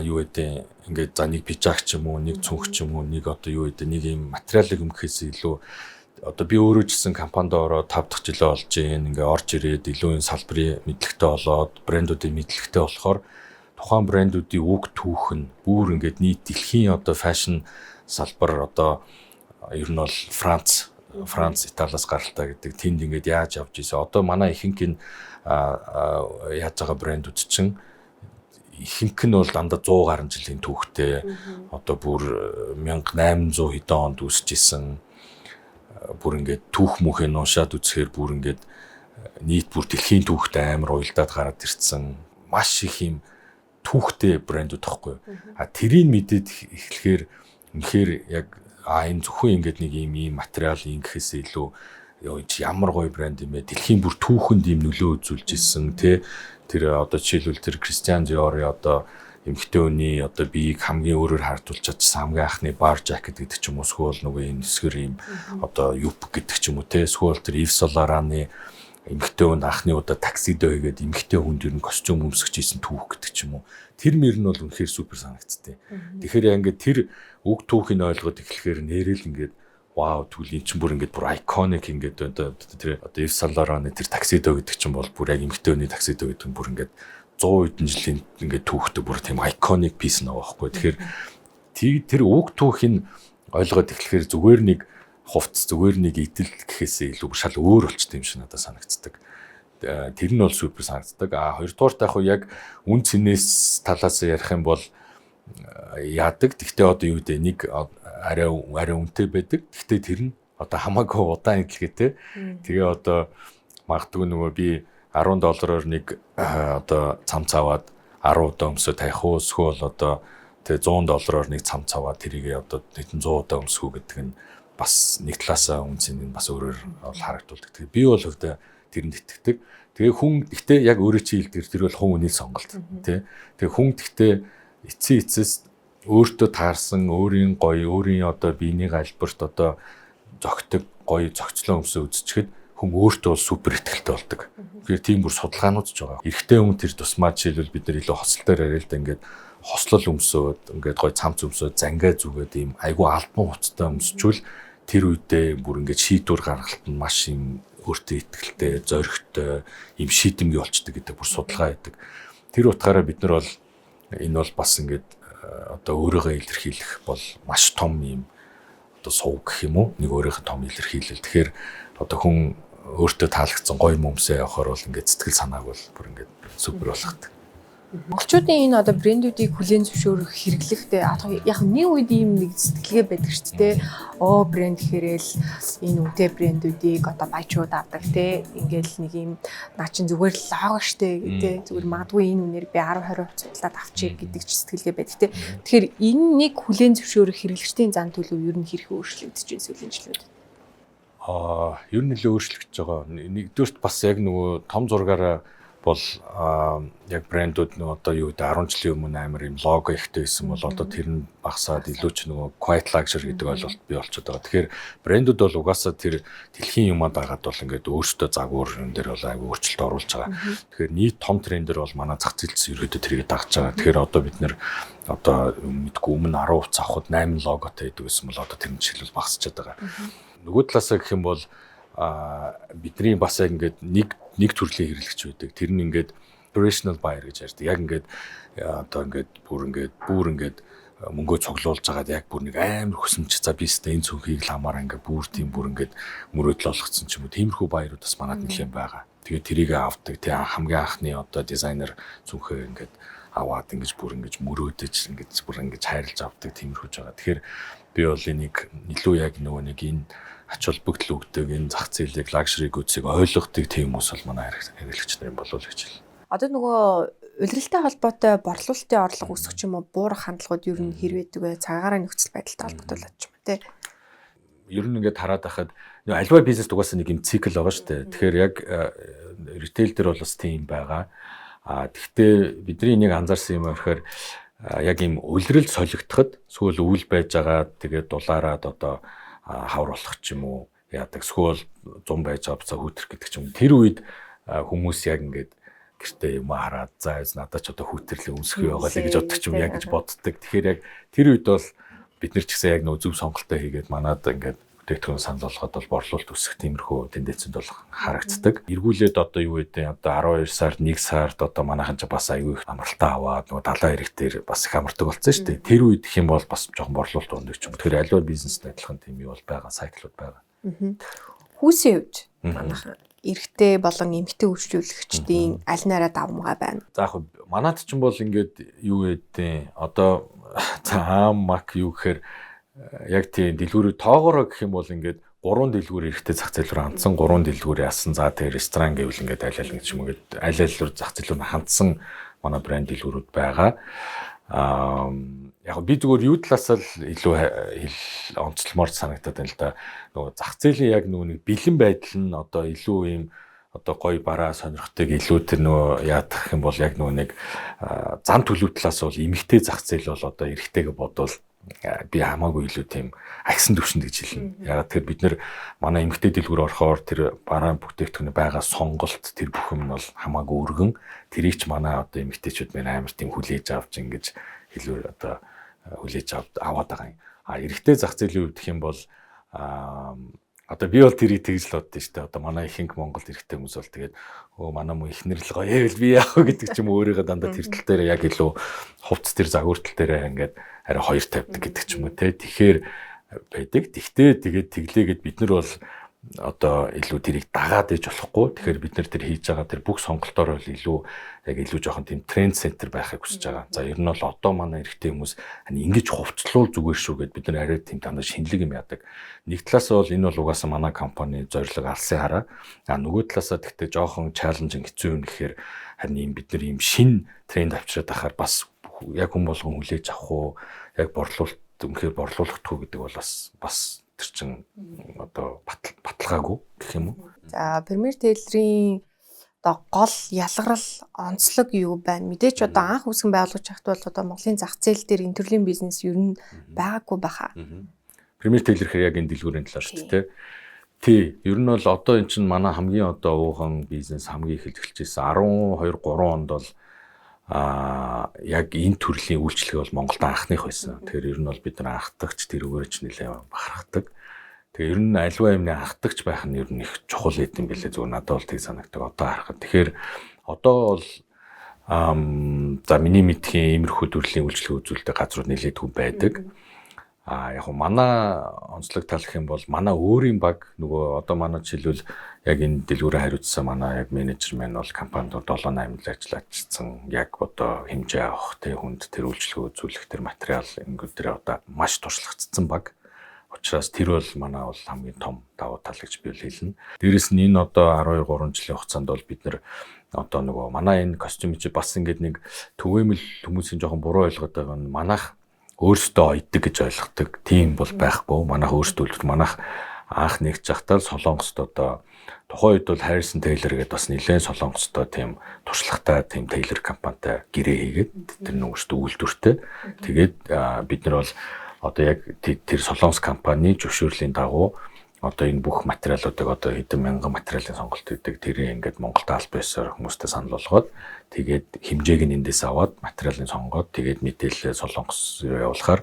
юу гэдэг, ингээд за нэг пижак ч юм уу, нэг цүнх ч юм уу, нэг одоо юу гэдэг, нэг юм материалыг өмгөхөөс илүү одоо би өөрөө ч гэсэн компанид ороод 5 дахь жилээ болж гин, ингээ орж ирээд илүү энэ салбарын мэдлэгтэй болоод, брэндүүдийн мэдлэгтэй болохоор тухайн брэндүүдийн үг түүх нь бүр ингээд нийт дэлхийн одоо fashion салбар, одоо ер нь бол Франц, Италиас гаралтай гэдэг, тэнд ингээд яаж явж исэн. Одоо манай ихэнх нь яаж байгаа брэндүүд чинь ихэнх нь бол дандаа 100 гаруй жилийн түүхтэй, одоо бүр 1800 хэдэн онд үүсэж исэн, бүр ингээд түүх мөнхөө уншаад үзэхээр бүр ингээд нийт бүр дэлхийн түүхтэй амар уялдаад гараад ирсэн маш их юм түүхтэй брэндүүд тахгүй. А тэрийг мэдээд эхлэхээр үнэхээр яг энэ зөвхөн ингээд нэг ийм ийм материал ингэхээс илүү чи ямар гоё брэнд юм бэ? Дэлхийн бүр түүхэнд ийм нөлөө үзүүлж исэн тий. Тэр одоо жишээлбэл тэр Кристиан Диорын одоо эмэгтэй хүний одоо биеийг хамгийн өөрөөр хардуулж чадсан хамгийн анхны bar jacket гэдэг ч юм уу, эсвэл нөгөө энэ эсгэр ийм одоо юб гэдэг ч юм уу те, эсвэл тэр Yves Saint Laurent-ы эмэгтэй хүнд анхны удаа tuxedo хийгээд эмэгтэй хүнд ер нь костюм өмсгөж исэн түүх гэдэг ч юм уу. Тэр мөр нь бол үнэхээр супер санагдцтэй. Тэгэхээр ингээд тэр үг түүхийг ойлгоод эхлэхээр нэрэл ингээд вау, тэгвэл эн чинь бүр ингээд бүр iconic ингээд одоо тэр одоо Yves Saint Laurent-ы тэр tuxedo гэдэг чинь бол бүр яг эмэгтэй хүний tuxedo гэдэг нь бүр ингээд 100 хэдэн жилийн ингээд түүхтэй бүр тийм iconic piece нэг байхгүй. Тэгэхээр тэр үг түүхийг ойлгоод эхлэхээр зүгээр нэг хувцс, зүгээр нэг идэл гэхээсээ илүү шал өөр болчтой юм шиг надад санагддаг. Тэр нь бол супер санагддаг. А хоёрдугаарт яг яг үн цэнээс талаас ярих юм бол яадаг. Тэгтээ одоо юу гэдэг нэг арай арай үнэтэй байдаг. Тэгтээ тэр нь одоо хамаагүй удаан идэлгээтэй. Тэгээ одоо магадгүй нөгөө би 10 доллараар нэг одоо цамц аваад 10 удаа өмсөө тавих уу, эсвэл одоо тэгээ 100 доллараар нэг цамц аваад тэрийг одоо хэдэн 100 удаа өмсөх үү гэдэг нь бас нэг талаасаа үн цэн нь бас өөрөөр бол харагдуулдаг. Тэгээ би бол хувьдаа тэрэнд итгэдэг. Тэгээ хүн гэхдээ яг өөрөө чи хэлдэг тэр бол хүн үний сонголт тий. Тэгээ хүн гэхдээ эцсийн эцэс өөртөө таарсан, өөрийн гоё, өөрийн одоо биений альберт одоо зөгтөг гоё зохицлон өмсөө үзчихэд хүн өөртөө бол супер ихтгэлтэй болдог. Тэгэхээр тийм бүр судалгаанууд ч байгаа. Эрэгтэй хүн тэр тусмаа жишээлбэл бид нар илүү хослол дээр яриа л да, ингээд хослол өмсөөд, ингээд гоё цамц өмсөөд, зангаа зүгээд ийм айгүй албан хувцастай өмсчүүл тэр үедээ бүр ингээд шийдвэр гаргалт нь маш юм өөртөө ихтгэлтэй, зоригтой, ийм шийдэмгий болчдөг гэдэг бүр судалгаа хийдэг. Тэр утгаараа бид нар бол энэ бол бас ингээд одоо өөрийгөө илэрхийлэх бол маш том ийм одоо сувг гэх юм уу, нэг өөрийнх нь том илэрхийлэл. Тэгэхээр одоо хүн өөртөө таалагдсан гоё юм өмсөө явахаар бол ингээд сэтгэл санааг бол бүр ингээд супер болгодог. Монголчуудын энэ одоо брэндүүдийг хүлээн зөвшөөрөх хэрэглэхдээ яг нэг үед ийм нэг сэтгэлгээ байдаг шүү дээ. Оо, брэнд гэхээрэл энэ үнэтэй брэндүүдийг одоо баячууд авдаг те. Ингээл нэг ийм наа чин зүгээр л лого штэ те. Зүгээр магадгүй энэ үнээр би 10 20% цуглаад авчиг гэдэг ч сэтгэлгээ байдаг те. Тэгэхээр энэ нэг хүлээн зөвшөөрөх хэрэглэгчдийн зан төлөв ер нь хэрхэн өөрчлөгдөж байна сүүлийн жилүүдэд? Ер нь нэлээ өөрчлөгдөж байгаа. Нэгдүгээрт бас яг нөгөө том зургаараа бол яг брэндүүд нөгөө одоо юу гэдэг 10 жилийн өмнө амар юм лого ихтэй байсан бол одоо тэр нь багасаад илүү ч нөгөө quiet luxury гэдэг ойлголт бий болчиход байгаа. Тэгэхээр брэндүүд бол угаасаа тэр дэлхийн юмаа дагаад бол ингээд өөрсдөө загвар юм дээр бол айгүй өөрчлөлт оруулж байгаа. Тэгэхээр нийт том трендэр бол манай зах зээлс ерөөдөө тэрийг дагаж байгаа. Тэгэхээр одоо бид нэр одоо мэдгүй өмнө 10 хувцас авахд 8 логотой байдаг гэсэн бол одоо тэр нь жишээлбэл багасчаад байгаа. Нөгөө талаасаа гэх юм бол бидний бас яг ингээд нэг нэг төрлийн хэрэглэгч байдаг. Тэр нь ингээд operational buyer гэж ярьдаг. Яг ингээд одоо ингээд бүр ингээд бүр ингээд мөнгөө цуглуулж агаад яг бүр нэг амар хөсөмж за би өстэй энэ цүнхийг л хамаараа ингээд бүр тийм бүр ингээд мөрөөдөл олгоцсон ч юм уу. Тиймэрхүү buyer ууд бас манад нэлээд байгаа. Тэгээд тэрийг авдаг. Тэг хамгийн анхны одоо дизайнер цүнхээ ингээд аваад ингэж бүр ингэж мөрөөдөж ингэж бүр ингэж хайрлаж авдаг тиймэрхүүж байгаа. Тэгэхээр би бол энийг илүү яг нөгөө нэг энэ ач холбогдол өгдөг, энэ зах зээлийг, luxury goods-ыг ойлгодог тийм хүмүүс бол манай хэрэглэгч нар юм болов уу гэж хэлнэ. Одоо нөгөө улиралтай холбоотой борлуулалтын орлого өсөх ч юм уу, буурах хандлагууд ер нь хэр байдаг вэ? Цагаараа нөхцөл байдалтай холбогдуулаад ч юм уу те. Ер нь ингээд хараад байхад нөгөө альва бизнест угаасаа нэг юм цикл байгаа шүү дээ. Тэгэхээр яг retail дээр бол бас тийм байгаа. А тэгтээ бидний нэг анзаарсан юм болохоор яг ийм улирал солигдоход эсвэл үйл байж байгаа, тэгээд дулаараад одоо хавар болох ч юм уу яадаг, эсвэл зун байж байгаа буцаа хүүтрэх гэдэг ч юм. Тэр үед хүмүүс яг ингээд гэртээ юм хараад за надад ч одоо хүүтрлээ өмсөх байгаа л гэж боддог ч юм яг гэж боддог. Тэгэхээр яг тэр үед бол бид нар ч гэсэн яг нөө зөв сонголтоо хийгээд манад ингээд бүтээгдэхүүн санал болгоход бол борлуулалт өсөх тиймэрхүү тенденцэнд бол харагддаг. Эргүүлээд одоо юу гэдэг одоо 12 сард, 1 сард одоо манайхан ч бас аюу их амралтаа аваад нөгөө далайн эрэг дээр бас их амардаг болсон шүү дээ. Тэр үед гэх юм бол бас жоохон борлуулалт ундаг ч юм. Тэгэхээр аливаа бизнест адилхан тийм юу бол байгаа, cycle ууд байгаа. Хүүсийн хувьд манайхан эрэгтэй болон эмэгтэй үйлчлүүлэгчдийн аль нараа давмгай байна? За яг манад ч юм бол ингээд юу гэдэг одоо за ам мак юу гэхээр яг тийм дэлгүүрүү тоогоороо гэх юм бол ингээд 3 дэлгүүр эрэгтэй зах зээл рүү хандсан, 3 дэлгүүр яасан. За тэгээ ресторан гэвэл ингээд аль аль нэг ч юм уу ингээд аль аль руу зах зээл рүү хандсан манай брэнд дэлгүүрүүд байгаа. Яг би зүгээр юу талаас л илүү онцлмоор санагдаад байна л да. Нөгөө зах зээлийн яг нөгөө нэг бэлэн байдал нь одоо илүү юм одоо гоё бараа сонирхтыг илүү тэр нөгөө яадах юм бол яг нөгөө нэг зан төлөв талаас бол эмэгтэй зах зээл бол одоо эрэгтэйгээ бодвол би хамаагүй илүү тийм агсан төвшөнд гэж хэлнэ. Ягаад тэр бид нэр манай эмэгтэй дэлгүүр орохоор тэр бараа бүтээгдэхүүний байгаа сонголт тэр бүх юм нь бол хамаагүй өргөн. Тэрийг ч манай одоо эмэгтэйчүүд мэн амар тийм хүлээж авч ингэж илүү одоо хүлээж аваад байгаа юм. А эрэгтэй зах зээлийн хувьд гэх юм бол одоо би бол тэрийг тэгж л боддоо шүү дээ. Одоо манай ихэнх Монгол эрэгтэй хүмүүс бол тэгээд өө манай мөн ихнэр л гоё ээ би яах вэ гэдэг ч юм уу өөрийгөө дандаа тэр тал дээр яг илүү хувцас тэр загвар тал дээр ингээд арай хоёр тавьдаг гэдэг ч юм уу те. Тэгэхээр байдаг. Тэгтээ тэгээд тэглээгээд бид нар бол одоо илүү тэрийг дагаад иж болохгүй. Тэгэхээр бид нар тэр хийж байгаа тэр бүх сонголтоор бол илүү яг илүү жоохон тийм тренд центр байхыг хүсэж байгаа. За ер нь бол одоо манай эрэгтэй хүмүүс ингэж хувцлуул зүгээр шүү гэд бид нар арай тийм дандаа шинэлэг юм яадаг. Нэг талаасаа бол энэ бол угаасаа манай компани зорилго алсын хараа. А нөгөө талаасаа тэгтээ жоохон чаленжинг хэцүү юм гэхээр харин ийм бид нар ийм шин тренд авчираад байхаар бас яг хүн болгон хүлээж авах уу, яг борлуулалт үнэхээр борлуулахдаггүй гэдэг бол бас тэр чин одоо баталгаагүй гэх юм уу. За Premier Tailor-ийн одоо гол ялгарл онцлог юу байна? Мэдээч одоо анх үүсгэн байгуулж байхад бол одоо Монголын зах зээл дээр энэ төрлийн бизнес ер нь байгаагүй баха. Premier Tailor гэхээр яг энэ дэлгүүрийн талаар шүү дээ. Тий, ер нь бол одоо эн чинь манай хамгийн одоо уухан бизнес хамгийн их эхэлж ирсэн 12 3 онд бол яг энэ төрлийн үйлчлэг бол Монголд анхных байсан. Тэгэхээр ер нь бол бид нар анхдагч тэрүүгээр ч нэлээд бахархдаг. Тэгээ ер нь альва юмны анхдагч байх нь ер нь их чухал байт юм билээ. Зүгээр надад бол тийг санагдаг одоо харахад. Тэгэхээр одоо бол за миний мэдхийн иймэрхүү төрлийн үйлчлэг үзүүлдэг газрууд нэлээдгүй байдаг. Яг нь манай онцлог тал гэх юм бол манай өөрийн баг нөгөө одоо манай жишээлбэл яг энэ дэлгүүрээ хариуцсан манай яг менежер маань бол компанид 7 8 жил ажиллачихсан. Яг одоо хэмжээ авах тэ хүнд тэр үйлчлэгээ үзүүлэх тэр материал ингээд тэр одоо маш туршлагацсан баг. Учираас тэр бол манай бол хамгийн том давуу тал гэж би хэлнэ. Дээрэс нь энэ одоо 12 3 жилийн хугацаанд бол бид нэр одоо нөгөө манай энэ костюм чи бас ингээд нэг түгээмэл хүмүүсийн жоохон буруу ойлгоод байгаа нь манайх өөрсдөө ойдог гэж ойлгодог. Тийм бол байхгүй. Манайх өөрсдөө үлдэх манайх анх нэгж байхдаа Солонгост одоо тухайн үед бол Harrison Taylor гэдэг бас нэлээд Солонгостой тийм туршлагатай тийм Taylor компанитай гэрээ хийгээд тэр нь өөрсдөө үйлдвэртэй. Тэгээд бид нар бол одоо яг тэр Солонгос компани зөвшөөрлийн дагуу одоо энэ бүх материалуудыг одоо хэдэн мянган материалын сонголт хийдэг. Тэрийг ингээд Монголд аль биесээр хүмүүстэй санал болгоод тэгээд хэмжээг нь эндээс аваад материалын сонгоод тэгээд мэдээлэлээ Солонгос руу явуулахаар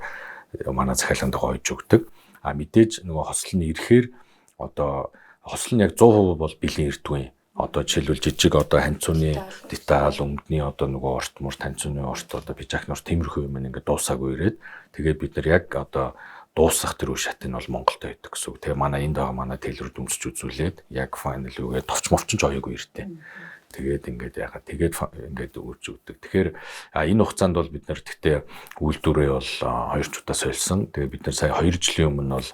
манай захиалганд гойж өгдөг. А мэдээж нөгөө хослол нь ирэхээр одоо хослол нь яг 100% бол бэлэн ирдгүй. Одоо жишээлбэл жижиг одоо ханцууны деталь, өмдний одоо нөгөө урт мурт ханцууны урт одоо пижакны урт тиймэрхүү юм ингээд дуусаагүй ирээд тэгээд бид нар яг одоо дуусах тэр үе шат нь бол Монголд байдаг гэсэн үг. Тэгээ манай энд байгаа манай тейлрүүд өмсч үзүүлээд яг файнал үгээ товч мовчин ч оёгүй иртээ. Тэгээд ингээд яагаад тэгээд ингээд үрж өгдөг. Тэгэхээр энэ хугацаанд бол бид нар тэгтээ үйлдвэрээ бол 2 ч удаа сольсон. Тэгээ бид нар сая 2 жилийн өмнө бол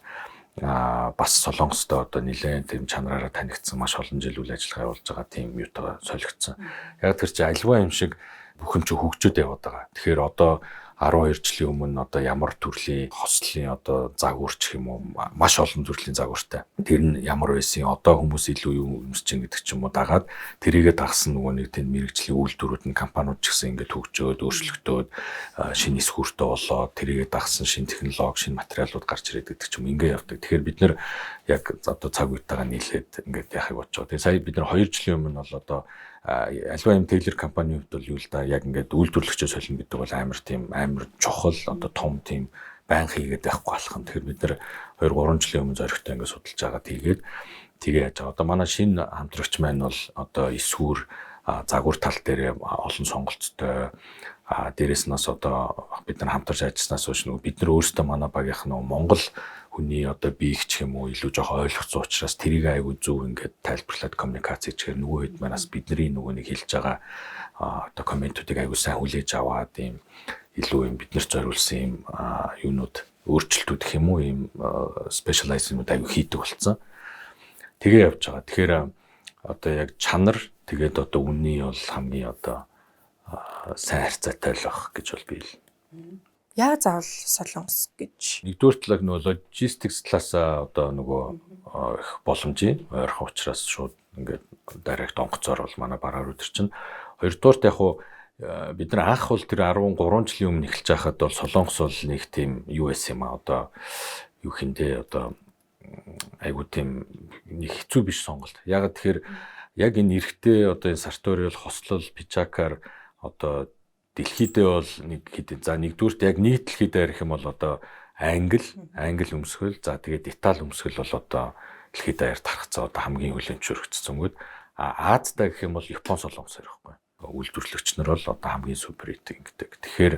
бас Солонгостой одоо нэлээд тийм чанараараа танигдсан маш олон жил үйл ажиллагаа явуулж байгаа тийм юутайгаа солигдсон. Яг тэр чинь альва юм шиг бүх юм чи хөгжөөд яваад байгаа. Тэгэхээр одоо 12 жилийн өмнө одоо ямар төрлийн хослолын одоо загвар ч юм уу маш олон төрлийн загвартай. Тэр нь ямар байсан одоо хүмүүс илүү юу өмсөж чинь гэдэг ч юм уу дагаад тэрийгэ дагсан нөгөө нэг тийм мэрэгжлийн үйлдвэрүүд нь компаниуд ч гэсэн ингээд хөгжөөд өөрчлөгдөөд шинэ эсхүүртэй болоод тэрийгэ дагсан шинэ технологи, шинэ материалууд гарч ирээд гэдэг ч юм ингээ явдаг. Тэгэхээр бид нэр яг одоо цаг үетэйгээ нийлээд ингээд яхахыг бодож байгаа. Тэгээ сая бид нар 2 жилийн өмнө бол одоо альва юм Taylor компанийн хувьд бол юу л да яг ингээд үйлдвэрлэгчээ солино гэдэг бол амар тийм амар чухал одоо том тийм байн хийгээд байхгүй алах юм. Тэгэхээр бид нар 2 3 жилийн өмнө зоригтой ингээд судалж байгаа тэгээд тэгээ яаж байгаа. Одоо манай шинэ хамтрагч маань бол одоо эсвүр загвар тал дээр олон сонголттой. Дээрээс нь бас одоо бид нар хамтарч ажилласнаас хойш нөгөө бид нар өөрсдөө манай багийнх нь Монгол хүний одоо биеих ч юм уу илүү жоох ойлгоцсон учраас тэрийг айгүй зөв ингээд тайлбарлаад коммуникац хийчихээр нөгөө хэд манаас бидний нөгөө нэг хэлж байгаа одоо комментүүдийг айгүй сайн хүлээж аваад ийм илүү юм биднэрт зориулсан юм юунууд өөрчлөлтүүд гэх юм уу, ийм specialize юмуд аягүй хийдэг болсон. Тэгээ явж байгаа. Тэгэхээр одоо яг чанар, тэгээд одоо үнийн бол хамгийн одоо сайн харьцаатай л байх гэж бол би хэлнэ. Яа заавал Солонгос гэж? Нэгдүгээр талаг нөгөө logistics талаасаа одоо нөгөө их боломжийн ойрхон учраас шууд ингээд direct онгоцоор бол манай бараар өдр чинь. Хоёрдугаарт яг уу бид нар анх бол тэр 13 жилийн өмнө эхэлж байхад бол Солонгос бол нэг тийм юу байсан юм а, одоо юу хиндэ, одоо айгуу тийм нэг хэцүү биш сонголт. Яг тэгэхээр яг энэ эрэгтэй одоо энэ sartorial хослол пижакаар одоо дэлхийдээ бол нэг хэд, за, нэгдүгüрт яг нийт дэлхийдээ ярих юм бол одоо англи өмсгөл, за, тэгээд итали өмсгөл бол одоо дэлхийд даяар тархацсан, одоо хамгийн хүлээн зөвшөөрөгдсөнгүүд. А Азтай гэх юм бол Япон, Солонгос ярихгүй. Үйлдвэрлэгч нар бол одоо хамгийн супер хийдэг гэдэг. Тэгэхээр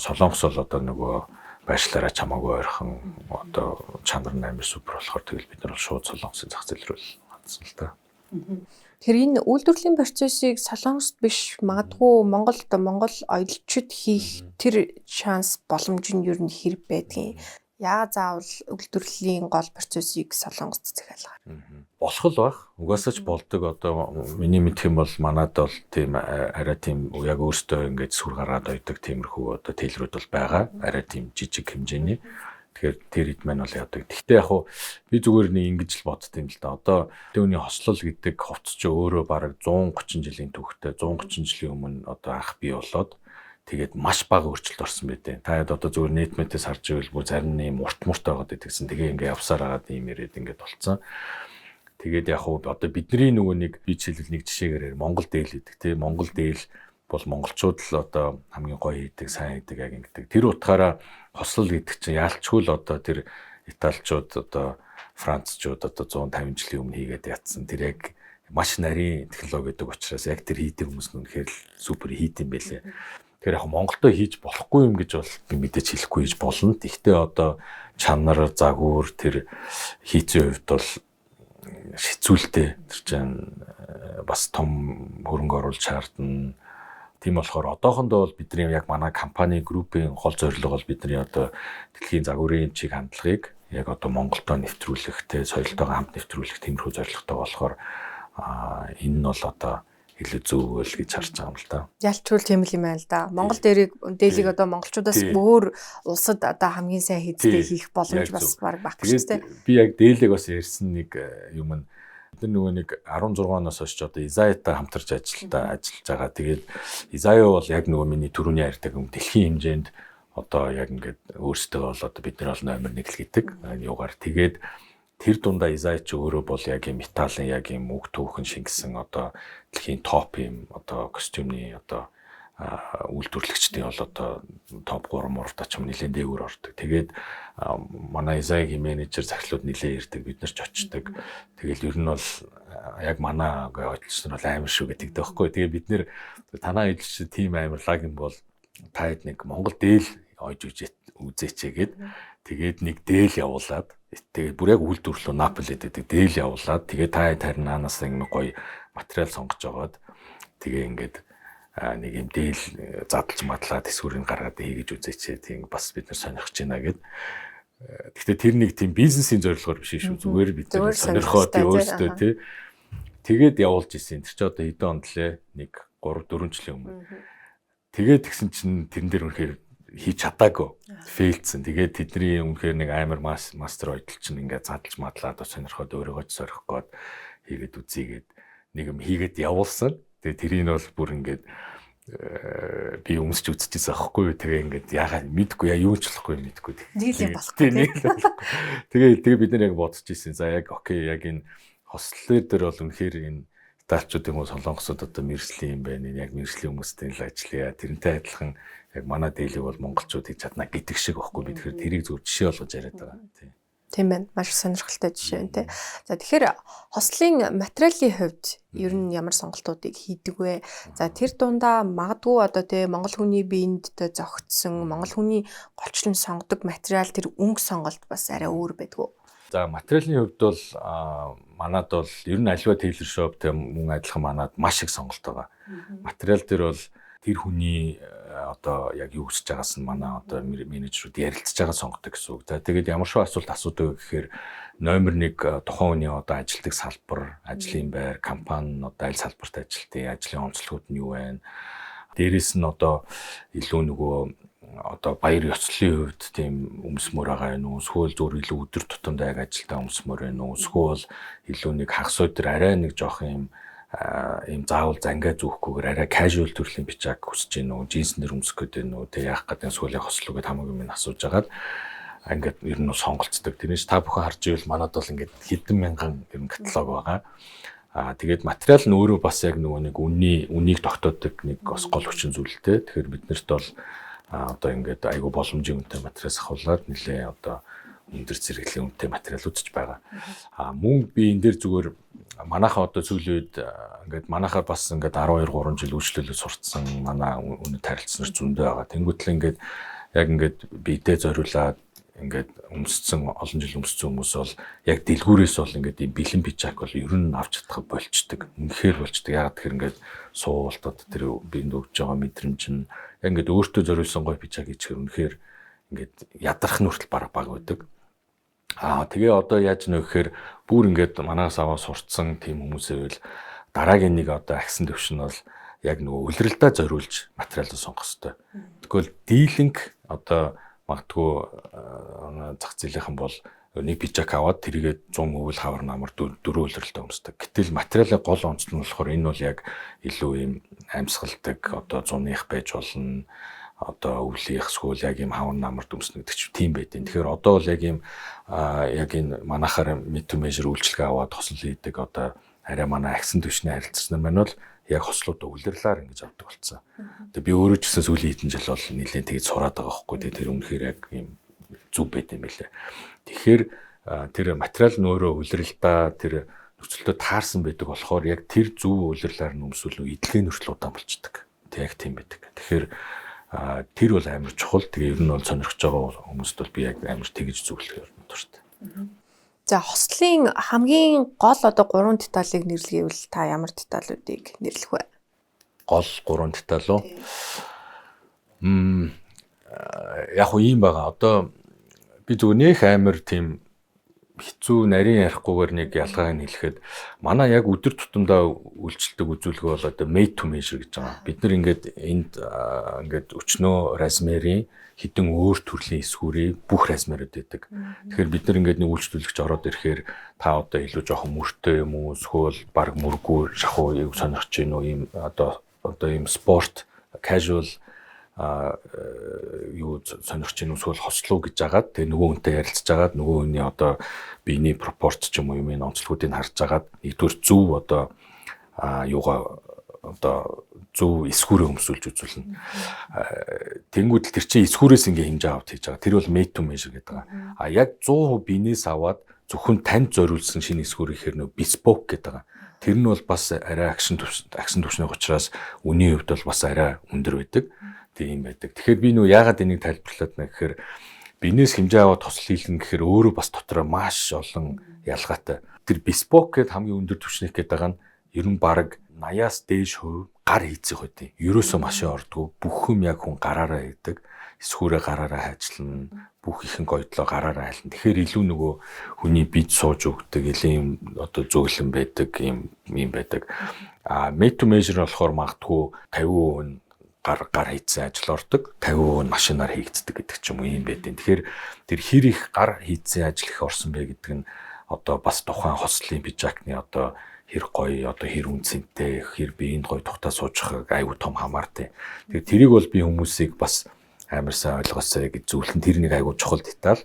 Солонгос бол одоо нөгөө байршлаараа чамаагүй ойрхон, одоо чанар нь амар супер болохоор тэгэл бид нар бол шууд Солонгосын зах зээл рүү хандсан л та. Тэгэхээр энэ үйлдвэрлэлийн процессыг Солонгост биш, магадгүй Монголд, Монгол оёлчид хийх тэр шанс, боломж нь ер нь хэр байдгийг? Яа заавал үйлдвэрлэлийн гол процессыг Солонгост захиалгаар? Болох л байх. Угаасаа ч болдог. Одоо миний мэдэх юм бол манад бол тийм арай тийм яг өөртөө ингээд сүр гаргаад ойдог тиймэрхүү одоо tailor үүд бол байгаа. Арай тийм жижиг хэмжээний. Тэгэхээр тэр хэд маань бол яадаг. Гэхдээ яг хуу би зүгээр нэг ингэж л бодд юм л да. Одоо түүний хослол гэдэг хувцас чи өөрөө бараг 130 жилийн түүхтэй, 130 жилийн өмнө одоо анх бий болоод, тэгээд маш бага өөрчлөлт орсон байдیں۔ Та хэд одоо зүгээр нет мэтээс харж ивэл бүр зарим нь юм урт мурт байгаад идэгсэн. Тэгээ ингээ явсаар хагаад ийм яриад ингээд болцсон. Тэгээд яг хуу одоо бидний нөгөө нэг би жишээлбэл нэг жишээгээр Монгол дээл гэдэг тийм, Монгол дээл бол монголчууд л одоо хамгийн гоё хийдэг, сайн хийдэг, яг ингэдэг. Тэр утгаараа хослол гэдэг чинь яалчгүй л одоо тэр италичууд, одоо францчууд одоо 150 жилийн өмнө хийгээд ятсан. Тэр яг маш нарийн технологи гэдэг учраас яг тэр хийдэг хүмүүс нь үнэхээр л супер хийд юм байлээ. Тэгэхээр яг Монголдо хийж болохгүй юм гэж бол би мэдээж хэлэхгүй, хийж болно. Гэхдээ одоо чанар, загвар, тэр хийцэн хувьд бол шицүүлтэй. Тэр чинь бас том хөрөнгө оруулалт шаардна. Тийм болохоор одоохондоо бол бидний яг манай компани группийн гол зорилго бол бидний одоо дэлхийн загварын чиг хандлагыг яг одоо Монголдо нэвтрүүлэх, те, соёлтойгоо хамт нэвтрүүлэх тиймэрхүү зорилготой болохоор энэ нь бол одоо илүү зөв үйл гэж харж байгаа юм л да. Ялчгүй тийм л юм байна л да. Монгол дээрийг дээлийг одоо монголчуудаас өөр улсад одоо хамгийн сайн хийдтэй хийх боломж бас баг байхгүй шүү дээ. Би яг дээлийг бас ярьсан нэг юм нь бид нөгөө нэг 16 оноос хойш одоо Изаятай хамтарч ажиллаж байгаа. Тэгээд Изая бол яг нөгөө миний түрүүний ярьдаг юм дэлхийн хэмжээнд одоо яг ингээд өөрсдөө бол одоо бид нар бол номер 1 л гэдэг юугаар, тэгээд тэр дундаа Изай ч өөрөө бол яг юм Италийн яг юм үг түүхэн шингэсэн одоо дэлхийн топ юм одоо костюмны одоо үйлдвэрлэгчдийн бол одоо топ 3 мурта ч юм нэлээд дээгүүр ордог. Тэгээд манай Изайгийн менежер захирлууд нэлээд ирдэг, бид нар ч очдог. Тэгэл ер нь бол яг манай ажиллагч нар бол амар шүү гэдэг дэхгүй. Тэгээ бид нэр танаа ажиллагч тийм амар лаг юм бол та хэд нэг Монгол дээл ойж үзээчээгээд, тэгээд нэг дээл явуулаад, тэгээд бүр яг үйлдвэрлэлөө Наполид гэдэг дээл явуулаад, тэгээд та харин наанаас нэг гоё материал сонгож агаад, тэгээ ингээд нэг юм дээл задлж мадлаа тэсгүүрийг гаргаад хийгэж үзээч, тийм бас бид нар сонирхож байна гэд. Гэхдээ тэр нэг тийм бизнесийн зорилгоор биш шүү. Зүгээр бид нар сонирхоо, тий, өөрсдөө, тий. Тэгээд явуулж исэн. Тэр чи одоо хэдэн онд лээ? Нэг 3 4 жилийн өмнө. Тэгээд тэгсэн чинь тэрэн дээр үнэхээр хийж чадаагүй. Fail дсэн. Тэгээд тэдний үнэхээр нэг амар мастер ойдол чинь ингээд задлж мадлаад сонирхоод өөрийгөө ч сорих гээд хийгээд үзьгээд нэг юм хийгээд явуулсан. Тэгээд тэрийг бол бүр ингээд би өмсч үзчихсэн аахгүй юу. Тэгээ ингээд яагаад мэдгүй, яа юу ч болохгүй мэдгүй. Нэг л юм болохгүй. Тэгээ бид нар яг бодож ирсэн. За, яг okay, яг энэ хослолын дээр бол үнэхээр энэ италичууд юм уу, солонгосууд одоо мэргэжлийн юм байна. Энэ яг мэргэжлийн хүмүүстэй л ажиллая. Тэрнтэй адилхан яг манай дээлийг бол монголчууд хийж чадна гэдэг шиг байхгүй би. Тэгэхээр тэрийг зөв жишээ болгож яриад байгаа. Тийм. Тийм байна. Маш сонирхолтой жишээ байна те. За, тэгэхээр хослолын материалын хувьд ер нь ямар сонголтуудыг хийдэг вэ? За, тэр дундаа магадгүй одоо те монгол хүний биед одоо зохицсон, монгол хүний голчлон сонгодог материал, тэр өнгө сонголт бас арай өөр байдгүй. За, материалын хувьд бол манад бол ер нь альва tailor shop те мөн адилхан манад маш их сонголт байгаа. Материал дээр бол Тэр хүний одоо яг юу хүсэж байгаас нь манай одоо менежерүүд ярилцж байгаа сонгодог гэсэн үг. За, тэгээд ямар шүү асуулт асуудаг гэхээр номер 1 тухайн хүний одоо ажилтдаг салбар, ажлын байр, компани одоо аль салбарт ажилтдаг, ажлын онцлогууд нь юу байна. Дээрээс нь одоо илүү нөгөө одоо баяр ёслолын хувьд тийм өмсмөр байгаа юм уу? Эсвэл зүгээр илүү өдөр тутамд яг ажилдаа өмсмөр байна уу? Эсвэл илүү нэг хагас өдөр арай нэг жоох юм заавал зангаа зүүхгүйгээр арай casual төрлийн пиджак хүсэж гин үү? Джинснэр өмсөх гээд байна уу? Тэг яах гэдэг сүүлийн хослоо гэд хамаагүй минь асууж агаад ингээд ер нь сонголцдог. Тэрнээс та бүхэн харж ивэл манад бол ингээд хэдэн мянган ер нь каталог байгаа. Аа, тэгээд материал нь өөрөө бас яг нөгөө нэг үнний үнийг тогтоодог нэг бас гол хүчин зүйлтэй. Тэгэхээр биднэрт бол одоо ингээд айгу боломжийн үнэтэй материал авахулаад нэлээ одоо өндөр зэрэглэлийн үнэтэй материалууд ч байгаа. А мөн би энэ дээр зүгээр манайхаа одоо сүүлийн үед ингээд манайхаа бас ингээд 12 3 жил үйлчлүүлээ сурцсан, манай үнэт харилцсан зөндөө байгаа. Тэнгүүтэл ингээд яг ингээд биедээ зориулаад ингээд өмсцэн, олон жил өмссөн хүмүүс бол яг дэлгүүрээс бол ингээд ийм бэлэн пиджак бол ер нь авч чадах болчдөг. Үнэхээр болчдөг. Яагаад тэгэхээр ингээд суултад тэр биед өгж байгаа мэдрэмж нь яг ингээд өөртөө зориулсан гоё пиджак хийчихэр үнэхээр ингээд ядарах нь хүртэл баг баг байдаг. Аа, тэгээ одоо яаж нөө гэхээр бүр ингээд манаас аваа сурцсан тийм хүмүүсээ бол дараагийн нэг одоо агсан төвшин бол яг нөгөө улиралдаа зориулж материалаа сонгох хэрэгтэй. Тэгвэл дийлэнх одоо магадгүй зах зээлийнхэн бол нэг пиджак аваад тэрийгээ 100 өвөл, хавар, намар дөрөв улиралтай өмсдөг. Гэтэл материалын гол онцлог нь болохоор энэ бол яг илүү юм амьсгалдаг, одоо зуных байж болно, одоо өвлийнх эсвэл яг юм хавар намард өмснө гэдэг чинь тийм байдیں۔ Тэгэхээр одоо бол яг юм яг энэ манахаар made to measure үйлчилгээ аваад хосол хийдэг, одоо арай манай агсан түвшний харилцагч нар маань бол яг хослуудаа улирлаар ингэж авдаг болсон. Тэгээ би өөрөө ч гэсэн сүүлийн хэдэн жил бол нэлээд тэгж сураад байгаа байхгүй. Тэгээ тэр үнэхээр яг юм зүв байд юм билээ. Тэгэхээр тэр материал нь өөрөө улиралдаа тэр нөхцөлтөд таарсан байдаг болохоор яг тэр зөв улирлаар нь өмсвөл эдлэгийн нөхцөл удаан болчдөг. Тэг яг тийм байдаг. Тэгэхээр тэр бол амар чухал. Тэгээ ер нь бол сонирхож байгаа хүмүүст бол би яг амар тэгж зөвлөх юм дуртай. За, хослын хамгийн гол одоо гурван деталийг нэрлэгээвэл та ямар деталуудыг нэрлэх вэ? Гол гурван деталь уу? Яг уу ийм байгаа. Одоо би зүгээр нэх амар тийм хэцүү нарийн ярихгүйгээр нэг ялгааг нь хэлэхэд манай яг өдөр тутамдаа үйлчлдэг үзүүлэлгээ бол одоо made to measure гэж байгаа. Бид нар ингээд энд ингээд өчнөө размерын хэдэн өөр төрлийн эсгүүрээ бүх размерууд байдаг. Тэгэхээр бид нар ингээд нэг үйлчлүүлэгч ороод ирэхээр та одоо илүү жоохон мөртэй юм уу, эсвэл баг мөргүй шахуу юу сонирхож гин үү, ийм одоо ийм спорт casual юу сонирхож гин эсвэл хослоо гэж агаад, тэгээ нөгөө хүнтэй ярилцж агаад, нөгөө хүний одоо биений пропорц ч юм уу юм энэ онцлогуудыг харж агаад нэгдүгээр зөв одоо юугаа одоо зөв эсгүүрээ өмсүүлж үзүүлнэ. Тэнгүүд л тэр чинь эсгүүрээс ингээ хэмжээ аваад хийж байгаа. Тэр бол made to measure гэдэг байгаа. А яг 100% биенээс аваад зөвхөн танд зориулсан шинэ эсгүүр ихээр нөө bespoke гэдэг байгаа. Тэр нь бол бас арай агшин түвшний учраас үнийн хувьд бол бас арай өндөр байдаг. Тийм байдаг. Тэгэхээр би нөө яагаад энийг тайлбарлаад байна гэхээр биенээс хэмжээ аваад тосол хийлгэн гэхээр өөрөө бас дотроо маш олон ялгаатай. Тэр bespoke гэдэг хамгийн өндөр түвшнийх гэдэг байгаа нь ер нь бараг 80-аас дээш хувь гар хийцэх байт. Ерөөсөө машин ордгоо, бүх юм яг хүн гараараа хийдэг. Эсгүүрээ гараараа хайчлана, бүх ихэнх ойдлоо гараараа хайлна. Тэгэхээр илүү нөгөө хүний бид сууж өгдөг, илүү юм одоо зөөлөн байдаг юм юм байдаг. А made to measure болохоор магадгүй 50% нь гар гар хийцэн ажил ордог, 50% нь машинаар хийгддэг гэдэг ч юм уу юм байдаг. Тэгэхээр тэр хэр их гар хийцэн ажил их орсон бэ гэдэг нь одоо бас тухайн хослын пижакны одоо хэр гоё, одоо хэр үнцэнтэй, хэр биеинд гоё тухтаа сууж айгуу том хамаартай. Тэгэхээр тэрийг бол би хүмүүсийг бас амар сайн ойлгосоо гэж зөвлөн, тэр нэг айгуу чухал деталь.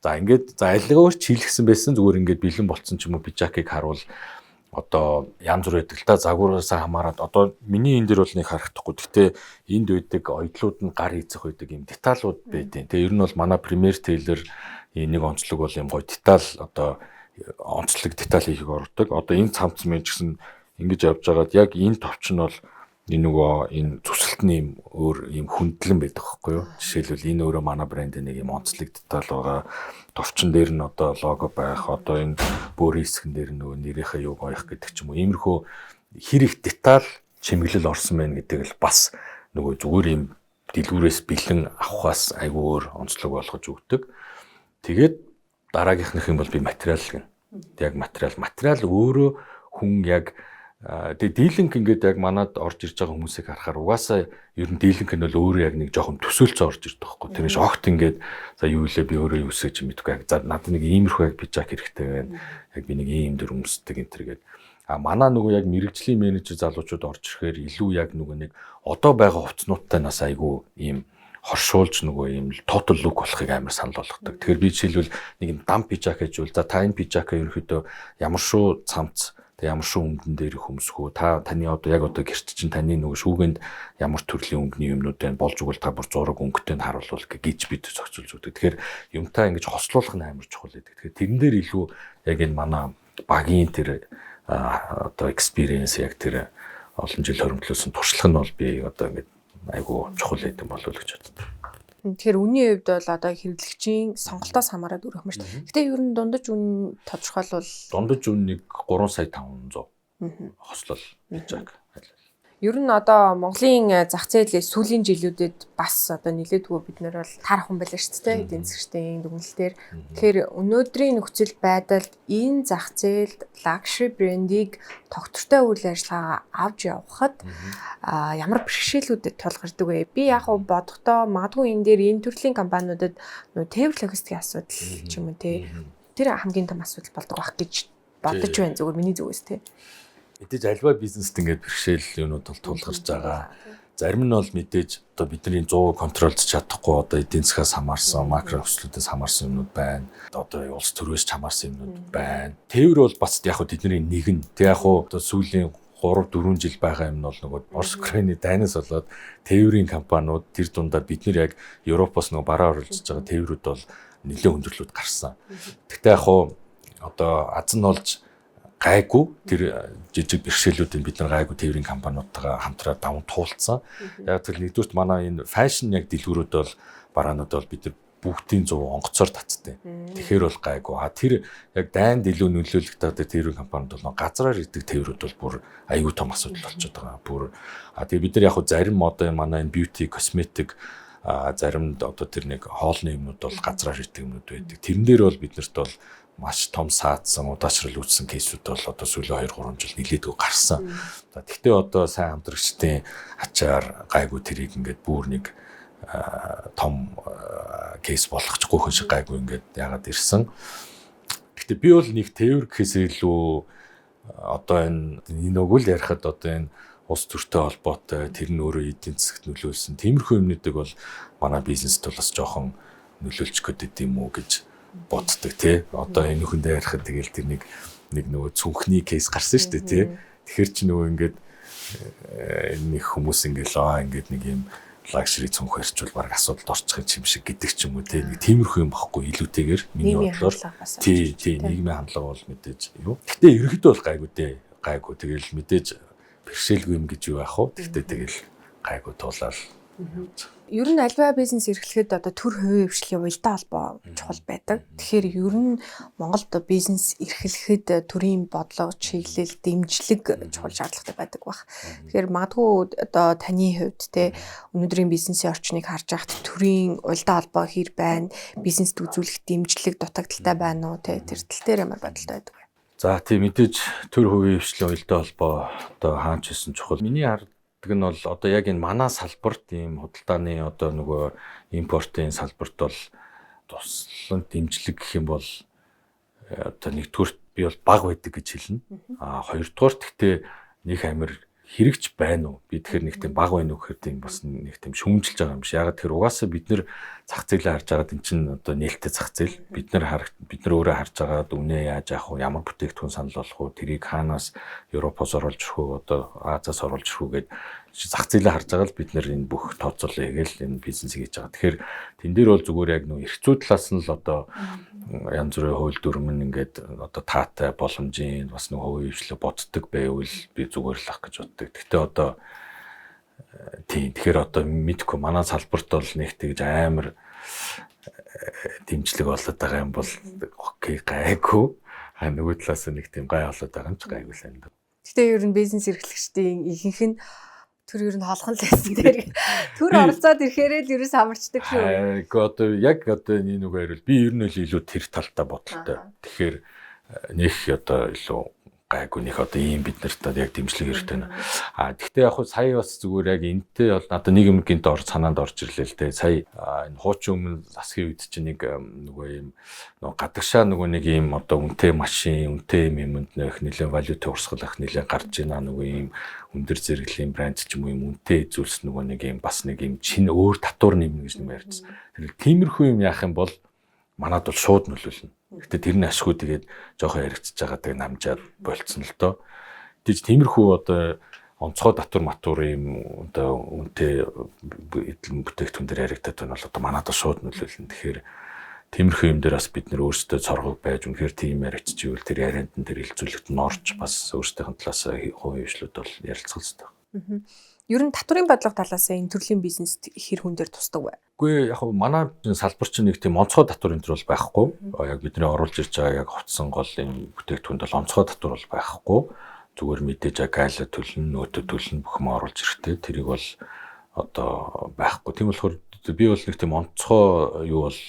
За, ингээд за альгаар ч хийлгсэн байсан, зүгээр ингээд бэлэн болцсон ч юм уу пижакыг харуул одоо янз бүр байдаг л та, загвараас хамаарат. Одоо миний энэ дэр бол нэг харагдахгүй. Гэхдээ энд байдаг ойдлууд нь гар хийцэх байдаг юм деталууд байдیں۔ Тэгээ ер нь бол манай Premier Tailor нэг онцлог бол юм гоё деталь, одоо онцлог деталь хийхийг ордог. Одоо энэ цамц мэн ч гэсэн ингэж явж байгаад яг энэ товч нь бол энэ нөгөө энэ зүсэлт нь юм өөр юм хүндлэн байдаг байхгүй юу? Жишээлбэл, энэ өөрөө манай брендийн нэг юм онцлог деталь байгаа. Товчон дээр нь одоо лого байх, одоо энэ бөөрийн хэсгэн дээр нөгөө нэрийнхээ юуг оёх гэдэг ч юм уу. Иймэрхүү хэр их деталь чимэглэл орсон байна гэдэг л бас нөгөө зүгээр юм дэлгүүрээс бэлэн авахаас айгүй өөр онцлог болгож өгдөг. Тэгээд дараагийнхнах юм бол би материал гэнэ. Яг материал өөрөө хүн яг тэгээ дийлэнх ингээд яг манад орж ирж байгаа хүмүүсийг харахаар угаасаа ер нь дийлэнх нь бол өөрөө яг нэг жоохон төсөөлцөө орж ирдэг байхгүй. Тэр огт ингээд за юу илээ би өөрөө юу өсөж мэдэхгүй яг за надад нэг иймэрхүү яг пижак хэрэгтэй байна. Яг би нэг ийм төр өмсдөг энэ төр гээд. А манай нөгөө яг мэрэгжлийн менежер залуучууд орж ирэхээр илүү яг нөгөө нэг одоо байгаа хувцснуудтай нас айгүй ийм хоршуулж нөгөө ийм total look болохыг амар санал болгодог. Тэгэхээр би жишээлбэл нэг юм дам пижак гэж үл за та энэ пижака ерөнхийдөө ямар шүү цамц тэг ямар шүү өмдөн дээр их өмсөх үү? Та таны одоо яг одоо гэрт чинь таны нөгөө шүүгэнд ямар төрлийн өнгөний юмнууд байна? Болж өгвөл та бүр зураг өнгөтэй нь харуулвал гэж бид зохицуулж өгдөг. Тэгэхээр юмтай ингэж хослуулах нь амар чухал гэдэг. Тэгэхээр тэрэн дээр илүү яг энэ манай багийн тэр одоо experience яг тэр олон жил хөрөмтлөөсөн туршлага нь бол би одоо ингэж айгу чухал гэдэг болов уу гэж боддог. Тэгэхээр үнийн хувьд бол одоо хэрэглэгчийн сонголтоос хамаарат өрөх юм шүү дээ. Гэтэ ер нь дундаж үн тодорхойлвол дундаж үн нэг 3 сая 500 хослол пижак. Ер нь одоо Монголын зах зээл сүүлийн жилүүдэд бас одоо нэлээдгүй бид нар бол таарах хүн байлаа шүү дээ эдийн засгийн дүгнэлтээр. Тэгэхээр өнөөдрийн нөхцөл байдалд энэ зах зээлд luxury брендийг тогтвортой үйл ажиллагаа авч явахад ямар бэрхшээлүүдэд тулгардаг вэ? Би яг уу бодохдоо магадгүй энэ дээр энэ төрлийн компаниудад нөө тээвэр логистикийн асуудал ч юм уу те тэр хамгийн том асуудал болдог байх гэж бодож байна зүгээр миний зүгээс те. Мэдээж альва бизнест ингээд бэрхшээл юмнууд бол тулгарч байгаа. Зарим нь бол мэдээж одоо бидний 100 контролдож чадахгүй одоо эдийн засгаас хамаарсан, макро нөхцлүүдээс хамаарсан юмнууд байна. Одоо улс төрөөс ч хамаарсан юмнууд байна. Тээвэр бол бас яг хөө тэдний нэг нь. Тэг яг хөө одоо сүүлийн 3-4 жил байгаа юм нь бол нөгөө Орос Украины дайнаас болоод тээврийн компаниуд тэр дундаа бид нэр яг Европоос нөгөө бараа оруулж байгаа тээврүүд бол нэлээд хүндрэлүүд гарсан. Тэгтээ яг хөө одоо аз нь болж гайгүй тэр жижиг бэрхшээлүүдийг бид нар гайгүй тээврийн компаниудтайгаа хамтраад даван туулцсан. Яг тэр нэгдүгürt манай энэ фэшн яг дэлгүүрүүд бол бараанууд бол бид нар бүгдийн 100 онгоцоор татдаг. Тэгэхээр бол гайгүй. А тэр яг дайнд илүү нөлөөлөх таатай тээврийн компаниуд бол газраар идэг тээврүүд бол бүр аюу том асуудал болчиход байгаа. Бүр а тэгээ бид нар яг зарим одоо манай энэ beauty, cosmetic зарим одоо тэр нэг хоолны юмнууд бол газраар идэг юмнууд байдаг. Тэрэн дээр бол биднэрт бол маш том саадсан, удаашрал үүссэн кейсүүд бол одоо сүүлийн 2-3 жил нэлээдгүй гарсан. За тэгтээ одоо сайн хамтрагчдын ачаар гайгүй тэрийг ингээд бүр нэг том кейс болгочихгүй хүн шиг гайгүй ингээд яагаад ирсэн. Гэтэ би бол нэг тээвэр гэхээс илүү одоо энэ нөгөө л ярихад одоо энэ улс төртэй холбоотой тэр нь өөрөө эдийн засагт нөлөөлсөн. Тиймэрхүү юмнуудыг бол манай бизнест бол бас жоохон нөлөөлчих гээд байд юм уу гэж боддог тий. Одоо энэ хүндээ ярихад тэгэл тэр нэг нөгөө цүнхний кейс гарсан шүү дээ тий. Тэгэхээр чи нөгөө ингээд нэг хүмүүс ингээл аа ингээд нэг юм luxury цүнх ярьчвал баг асуудалд орчих юм шиг гэдэг ч юм уу тий. Нэг тиймэрхүү юм багхгүй илүүтэйгээр миний бодлоор тий нийгмийн хандлага бол мэдээж юу. Гэтэ ерөнхийдөө бол гайгүй дээ. Гайгүй тэгэл мэдээж бэрхшээлгүй юм гэж юу яах вэ? Тэгтээ тэгэл гайгүй туулаад. Ер нь альва бизнес эрхлэхэд одоо төр хувийн хвшлийн уялдаа холбоо чухал байдаг. Тэгэхээр ер нь Монголд бизнес эрхлэхэд төрийн бодлого, чиглэл, дэмжлэг чухал шаардлагатай байдаг байх. Тэгэхээр магадгүй одоо таны хувьд те өнөөдрийн бизнесийн орчныг харж байхад төрийн уялдаа холбоо хэр байна, бизнест үзүүлэх дэмжлэг дутагдaltaй байна уу те тэр тал дээр ямар бодолтой байдаг вэ? За тийм мэдээж төр хувийн хвшлийн уялдаа холбоо одоо хаач хийсэн чухал. Миний хардаг нь бол одоо яг энэ манай салбарт ийм худалдааны одоо нөгөө импортын салбарт бол туслан дэмжлэг гэх юм бол одоо нэгдүгüрт би бол бага байдаг гэж хэлнэ. А хоёрдугаарт гэхдээ нэг амир хэрэгч байна уу? Би тэгэхээр нэг тийм бага байна уу гэхээр тийм бас нэг тийм шүүмжилж байгаа юм биш. Ягаад тэгэхээр угаасаа бид нэр зах зээлээ харж байгаад эн чинь одоо нээлттэй зах зээл. Бид нар өөрөө харж байгаад үнэ яаж авах вэ? Ямар бүтээгдэхүүн санал болгох вэ? Тэрийг хаанаас Европоос оруулж ирэх үү? Одоо Азиас оруулж ирэх үү гэд зах зээлээ харж байгаа л бид нэр энэ бүх тооцоолоо хийгээл энэ бизнесийг хийж байгаа. Тэгэхээр тэн дээр бол зүгээр яг нөө эрх зүй талаас нь л одоо янз бүрийн хууль дүрм нь ингээд одоо таатай боломжийн бас нэг хувийн хвшлээ боддог байвал би зүгээр л ах гэж боддог. Гэхдээ одоо тийм тэгэхээр одоо мэдгүй манай салбарт бол нэг тэгж амар дэмжлэг болоод байгаа юм бол окей гайгүй. А нөгөө талаас нэг тийм гай болоод байгаа юм ч гайгүй л юм. Гэхдээ ер нь бизнес эрхлэгчдийн ихэнх нь Төр ер нь холхон л байсан дээр. Төр оролцоод ирэхээрээ л ерөөс амарчдаг шүү. Гэхдээ одоо яг одоо энэ нэг хариул би ер нь л илүү тэр талтай бодолтой. Тэгэхээр нэх одоо илүү гайгүй нэх одоо ийм бид нарт яг дэмжлэг хэрэгтэй байна. А тэгвэл яг хуу сая бас зүгээр яг энтэй бол надад нэг юм гинт ор санаанд орж ирлээ л дээ. Сая энэ хуучин өмнө засгийн үед чинь нэг нөгөө ийм нөгөө гадагшаа нөгөө нэг ийм одоо үнэтэй машин, үнэтэй юм юмд нөх нэлээд валютын урсгал ах нэлээд гарч ийна нөгөө ийм өндөр зэрэглэлийн брэнд ч юм уу юм үнэтэй зүйлс нөгөө нэг ийм бас нэг ийм чин өөр татвар нэмнэ гэж нэг ярьжсэн. Тэр тиймэрхүү юм яах юм бол манад бол шууд нөлөөлнө. Гэтэ тэр нь ашгүй тэгээд жоохон яригдчихэж байгаа тэгээд намжаад болцсон л доо. Тэгж тиймэрхүү одоо онцгой татвар матур юм одоо үнэтэй эдэлэн бүтээгдэхүүн дээр яригдаад байна бол одоо манад шууд нөлөөлнө. Тэгэхээр тиймэрхүү юм дээр бас бид нэр өөрсдөө цоргог байж үнэхээр тийм яригдчихвэл тэр ярианд нь тэр хилцүүлэгт нь орж бас өөрсдийнх нь талаас хувийн хвшлүүд бол ярилцах хэрэгтэй. Ер нь татварын бодлого талаас энэ төрлийн бизнест хэр хүн дээр тусдаг вэ? Үгүй яг манай салбар чинь нэг тийм онцгой татвар энэ төр бол байхгүй. Яг бидний оруулж ирж байгаа яг хувцсан гол энэ бүтээгдэхүүнд бол онцгой татвар бол байхгүй. Зүгээр мэдээж гайла төлнө, нөөтө төлнө, бүх юм оруулж ирэхтэй. Тэрийг бол одоо байхгүй. Тийм болохоор би бол нэг тийм онцгой юу бол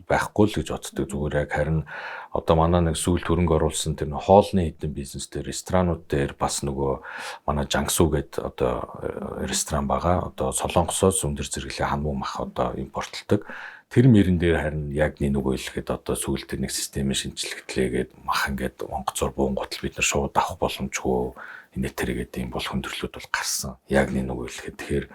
байхгүй л гэж боддог. Зүгээр яг харин одоо манай нэг сүүл хөрөнгө оруулсан тэр хоолны хэдэн бизнес дээр, ресторанууд дээр бас нөгөө манай Жангсу гээд одоо ресторан байгаа. Одоо Солонгосоос өндөр зэрэглэлийн ханмуу мах одоо импортлдог. Тэр мөрөн дээр харин яг нэг нөгөө хэлэхэд одоо сүүл тэр нэг системийн шинжлэгдлээгээд мах ингээд онгоцоор буунгуутал бид нар шууд авах боломжгүй инээ тэргээд ийм бол хүндрэлүүд бол гарсан. Яг нэг нөгөө хэлэхэд тэгэхээр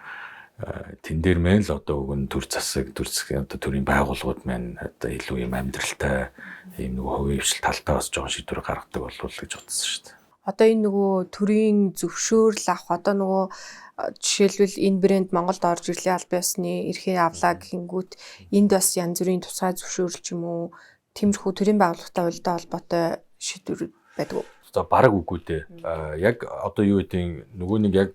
тэн дээр мэн л одоо өгөн төр засаг, төр засгийн одоо төрийн байгууллагууд мэн одоо илүү юм амьдралтай ийм нөгөө хувийн хвшил талтай бас жоохон шийдвэр гаргадаг болов уу гэж бодсон шүү дээ. Одоо энэ нөгөө төрийн зөвшөөрөл авах одоо нөгөө жишээлбэл энэ брэнд Монголд орж ирлээ аль биесны эрхээ авлаа гэхэнгүүт энд бас янз бүрийн тусгай зөвшөөрөл ч юм уу тиймэрхүү төрийн байгууллагатай уялдаа холбоотой шийдвэр байдаг уу? За бараг үгүй дээ. Яг одоо юу гэдэг нөгөө нэг яг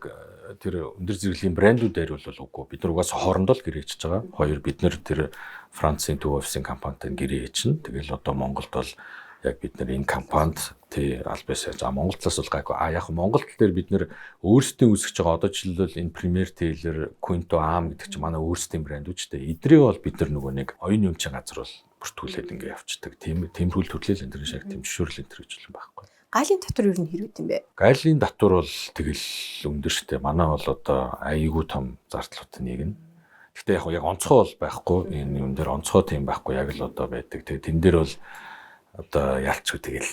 тэр өндөр зэрэглэлийн брэндүүд дээр бол үгүй. Бид нар угаасаа хоорондоо л гэрээ хийчихэж байгаа. Хоёр бид нар тэр Францын төв офисын компанитай гэрээ хийчихнэ. Тэгэл одоо Монголд бол яг бид нар энэ компанид тий аль биесээ за Монгол талаас бол гайгүй. А яг Монгол тал дээр бид нар өөрсдийн үүсгэж байгаа одоо жишээлбэл энэ Premier Tailor, Quinto Am гэдэг чинь манай өөрсдийн брэндүүд ч дээ. Эдрийг бол бид нар нөгөө нэг оюун юмчин газар бол бүртгүүлээд ингээ явцдаг. Тийм тиймэрхүү төрлөл энэ төр шиг тийм зөвшөөрөл энэ төр гэж юм байхгүй. Галийн татвар ер нь хэр үт юм бэ? Галийн татвар бол тэгэл өндөр штэ. Манай бол одоо аяйгүй том зардлуудын нэг нь. Гэхдээ яг онцгой бол байхгүй. Энэ юм дээр онцгой тийм байхгүй яг л одоо байдаг. Тэгээ тэн дээр бол одоо ялчгүй тэгэл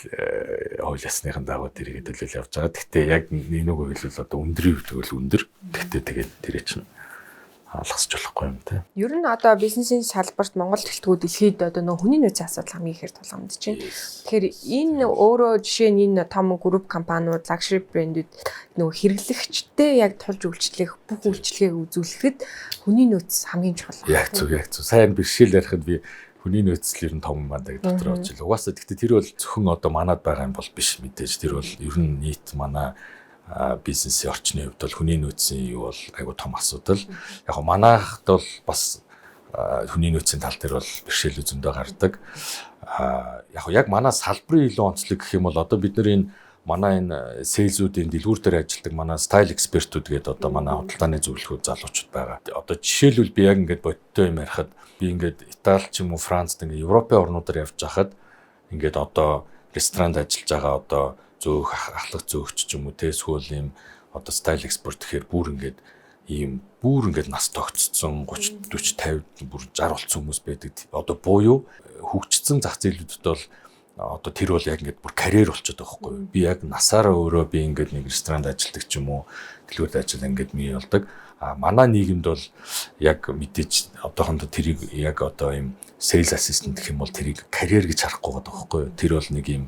хууль ясныхан дагуу тэрийг төлөөл явж байгаа. Гэхдээ яг нэг үг хэлбэл одоо өндрийн хувьд бол өндөр. Гэхдээ тэгээд тэрэ чинь алгасч болохгүй юм те. Ер нь одоо бизнесийн салбарт Монгол дэлтгүүд дэлхийд одоо нөгөө хүний нөөцийн асуудал хамгийн ихээр тулгамдж байна. Тэгэхээр энэ өөрөө жишээ нь энэ том групп компаниуд, luxury брэндүүд нөгөө хэрэглэгчтэй яг тулж үйлчлэх, бүх үйлчилгээг үзүүлэхэд хүний нөөц хамгийн чухал. Яг зөв, яг зөв. Сайн бэрхшээл ярихад би хүний нөөцөл ер нь том юм байна гэдэг дотор орж ил. Угаасаа гэхдээ тэр бол зөвхөн одоо манад байгаа юм бол биш мэдээж. Тэр бол ер нь нийт манай бизнесийн орчны хувьд бол хүний нөөцийн юу бол айгу том асуудал. Яг манайхад бол бас хүний нөөцийн тал дээр бол бэрхшээл зөндөө гардаг. Яг яг манай салбарын илүү онцлог гэх юм бол одоо бид нар энэ манай энэ сейлзүүдийн дэлгүүр дээр ажилладаг манай стайл экспертүүд гэдэг одоо манай худалдааны зөвлөхүүд залуучууд байгаа. Одоо жишээлбэл би яг ингээд бодиттой юм ярихад би ингээд Итали ч юм уу Францд ингээд Европын орнуудаар явж байхад ингээд одоо ресторанд ажиллаж байгаа одоо зөөх ахлах зөөгч ч юм уу те эсвэл ийм одоо стайл экспорт гэхээр бүр ингээд ийм бүр ингээд нас тогтцсон 30 40 50 бүр 60 болцсон хүмүүс байдаг. Одоо буюу хөгжсөн зах зээлүүдэд бол одоо тэр бол яг ингээд бүр карьер болчиход байгаа байхгүй юу. Би яг насаараа өөрөө би ингээд нэг ресторанд ажилладаг ч юм уу дэлгүүрт ажил ингээд ми болдог. А манай нийгэмд бол яг мэдээж одоохондоо тэрийг яг одоо ийм sales assistant гэх юм бол тэрийг карьер гэж харахгүй байгаа байхгүй юу. Тэр бол нэг ийм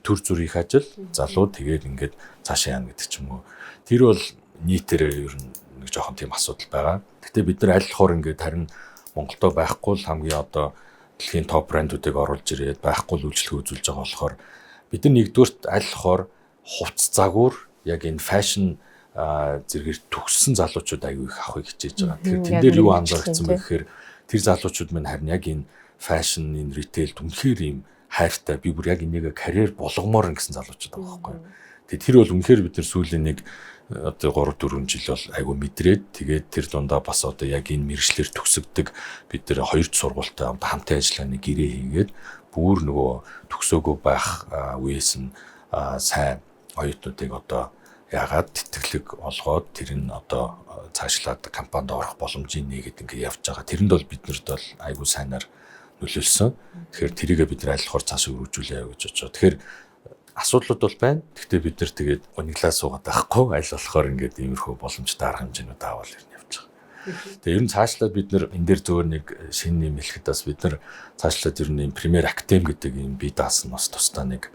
төр зүрх ажил залуу тэгээд ингээд цаашаа яана гэдэг ч юм уу. Тэр бол нийтээр ер нь нэг жоохон тийм асуудал байгаа. Гэтэ бид нар аль болохоор ингээд харин Монголдо байхгүй л хамгийн одоо дэлхийн топ брэндүүдийг оруулж ирээд байхгүй л үйлчлэгээ үзүүлж байгаа болохоор бид нар нэгдүгüрт аль болохоор хувцас загвар яг энэ фэшн зэрэгээр төгссөн залуучууд аягүй их авахыг хичээж байгаа. Тэгэхээр тэн дээр юу анзаарчихсан бэ гэхээр тэр залуучууд минь харин яг энэ фэшн, энэ ритейлд үнэхээр ийм хайртай би бүр яг энийг карьер болгомоор гэсэн залуучууд байгаа байхгүй юу. Тэгээ тэр бол үнэхээр бид нар сүүлийн нэг одоо 3 4 жил бол айгүй мэдрээд, тэгээд тэр дундаа бас одоо яг энэ мэргэжлээр төгсөгдөг бид нар хоёр сургуультай хамтын ажиллагааны гэрээ хийгээд, бүр нөгөө төгсөөгөө байх үеэс нь сайн оюутнуудыг одоо яагаад тэтгэлэг олгоод, тэр нь одоо цаашлаад компанид орох боломжийг нээгээд ингээд явж байгаа. Тэрэнд бол бид нарт бол айгүй сайнаар нөлөөлсөн. Тэгэхээр тэрийгээ бид нар аль болохоор цаашаа өргөжүүлээ гэж бодож байгаа. Тэгэхээр асуудлууд бол байна. Гэхдээ бид нар тэгээд гуниглаа суугаад байхгүй, аль болохоор ингээд иймэрхүү боломжтой арга хэмжээнүүд аваад ирнэ явж байгаа. Тэгээ ер нь цаашлаад бид нар энэ дээр зөвөр нэг шинэ юм хэлэхэд бас бид нар цаашлаад ер нь юм Premier Academy гэдэг юм бие даасан бас тусдаа нэг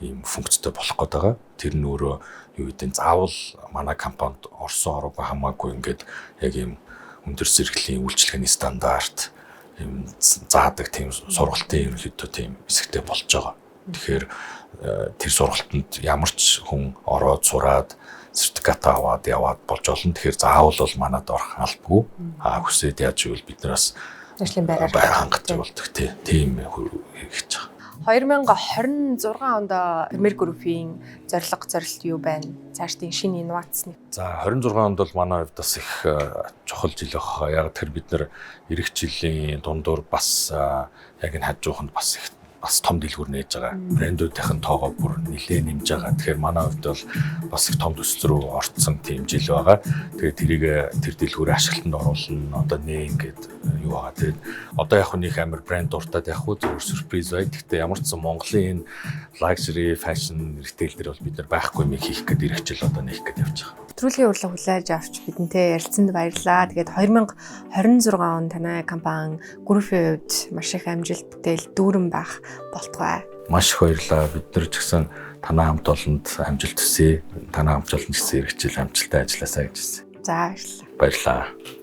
ийм функцтэй болох гээд байгаа. Тэр нь өөрөө юу гэдэг нь заавал манай компанид орсон ороогүй хамаагүй ингээд яг ийм өндөр зэрэглэлийн үйлчилгээний стандарт ийм заадаг тийм сургалтын ерөнхийдөө тийм хэсэгтэй болж байгаа. Тэгэхээр тэр сургалтанд ямар ч хүн ороод сураад, сертификат аваад яваад болж болно. Тэгэхээр заавал бол манад орох албагүй. А хүсээд яаж ивэл бид нараас ажлын байраар байр хангаж болдог, тийм хийж байгаа. 2026 онд Premier Group-ийн зорилго, зорилт юу байна? Цаашдын шинэ инновацны. За, 26 онд бол манай хувьд бас их чухал жил байх. Яг тэр бид нар ирэх жилийн дундуур бас яг энэ хажууханд бас их бас том дэлгүүр нээж байгаа. Брэндүүдийн тоогоо бүр нэлээд нэмж байгаа. Тэгэхээр манай хувьд бол бас их том төсөл рүү орцсон тийм жил байгаа. Тэгээд тэрийг тэр дэлгүүрээ ашиглалтанд оруулна. Одоо нэ ингээд юу байгаа. Тэгээд одоо яг нэг амар брэнд дуртаад яг хүү зөвхөн сюрприз бай. Гэхдээ ямар ч сан Монголын энэ luxury fashion retail дээр бол бид нар байхгүй юм хийх гээд ирэх жил одоо нээх гээд явж байгаа. Нэвтрүүлгийн урилга хүлээж авч бидэнтэй ярилцсанд баярлалаа. Тэгээд 2026 он танай компани группийн хувьд маш их амжилт, бүтээл дүүрэн байх болтугай. Маш их баярлалаа. Бид нар ч гэсэн танай хамт олонд амжилт хүсье. Танай хамт олон ч гэсэн ирэх жил амжилттай ажилласаа гэж хүсье. За, баярлалаа. Баярлалаа.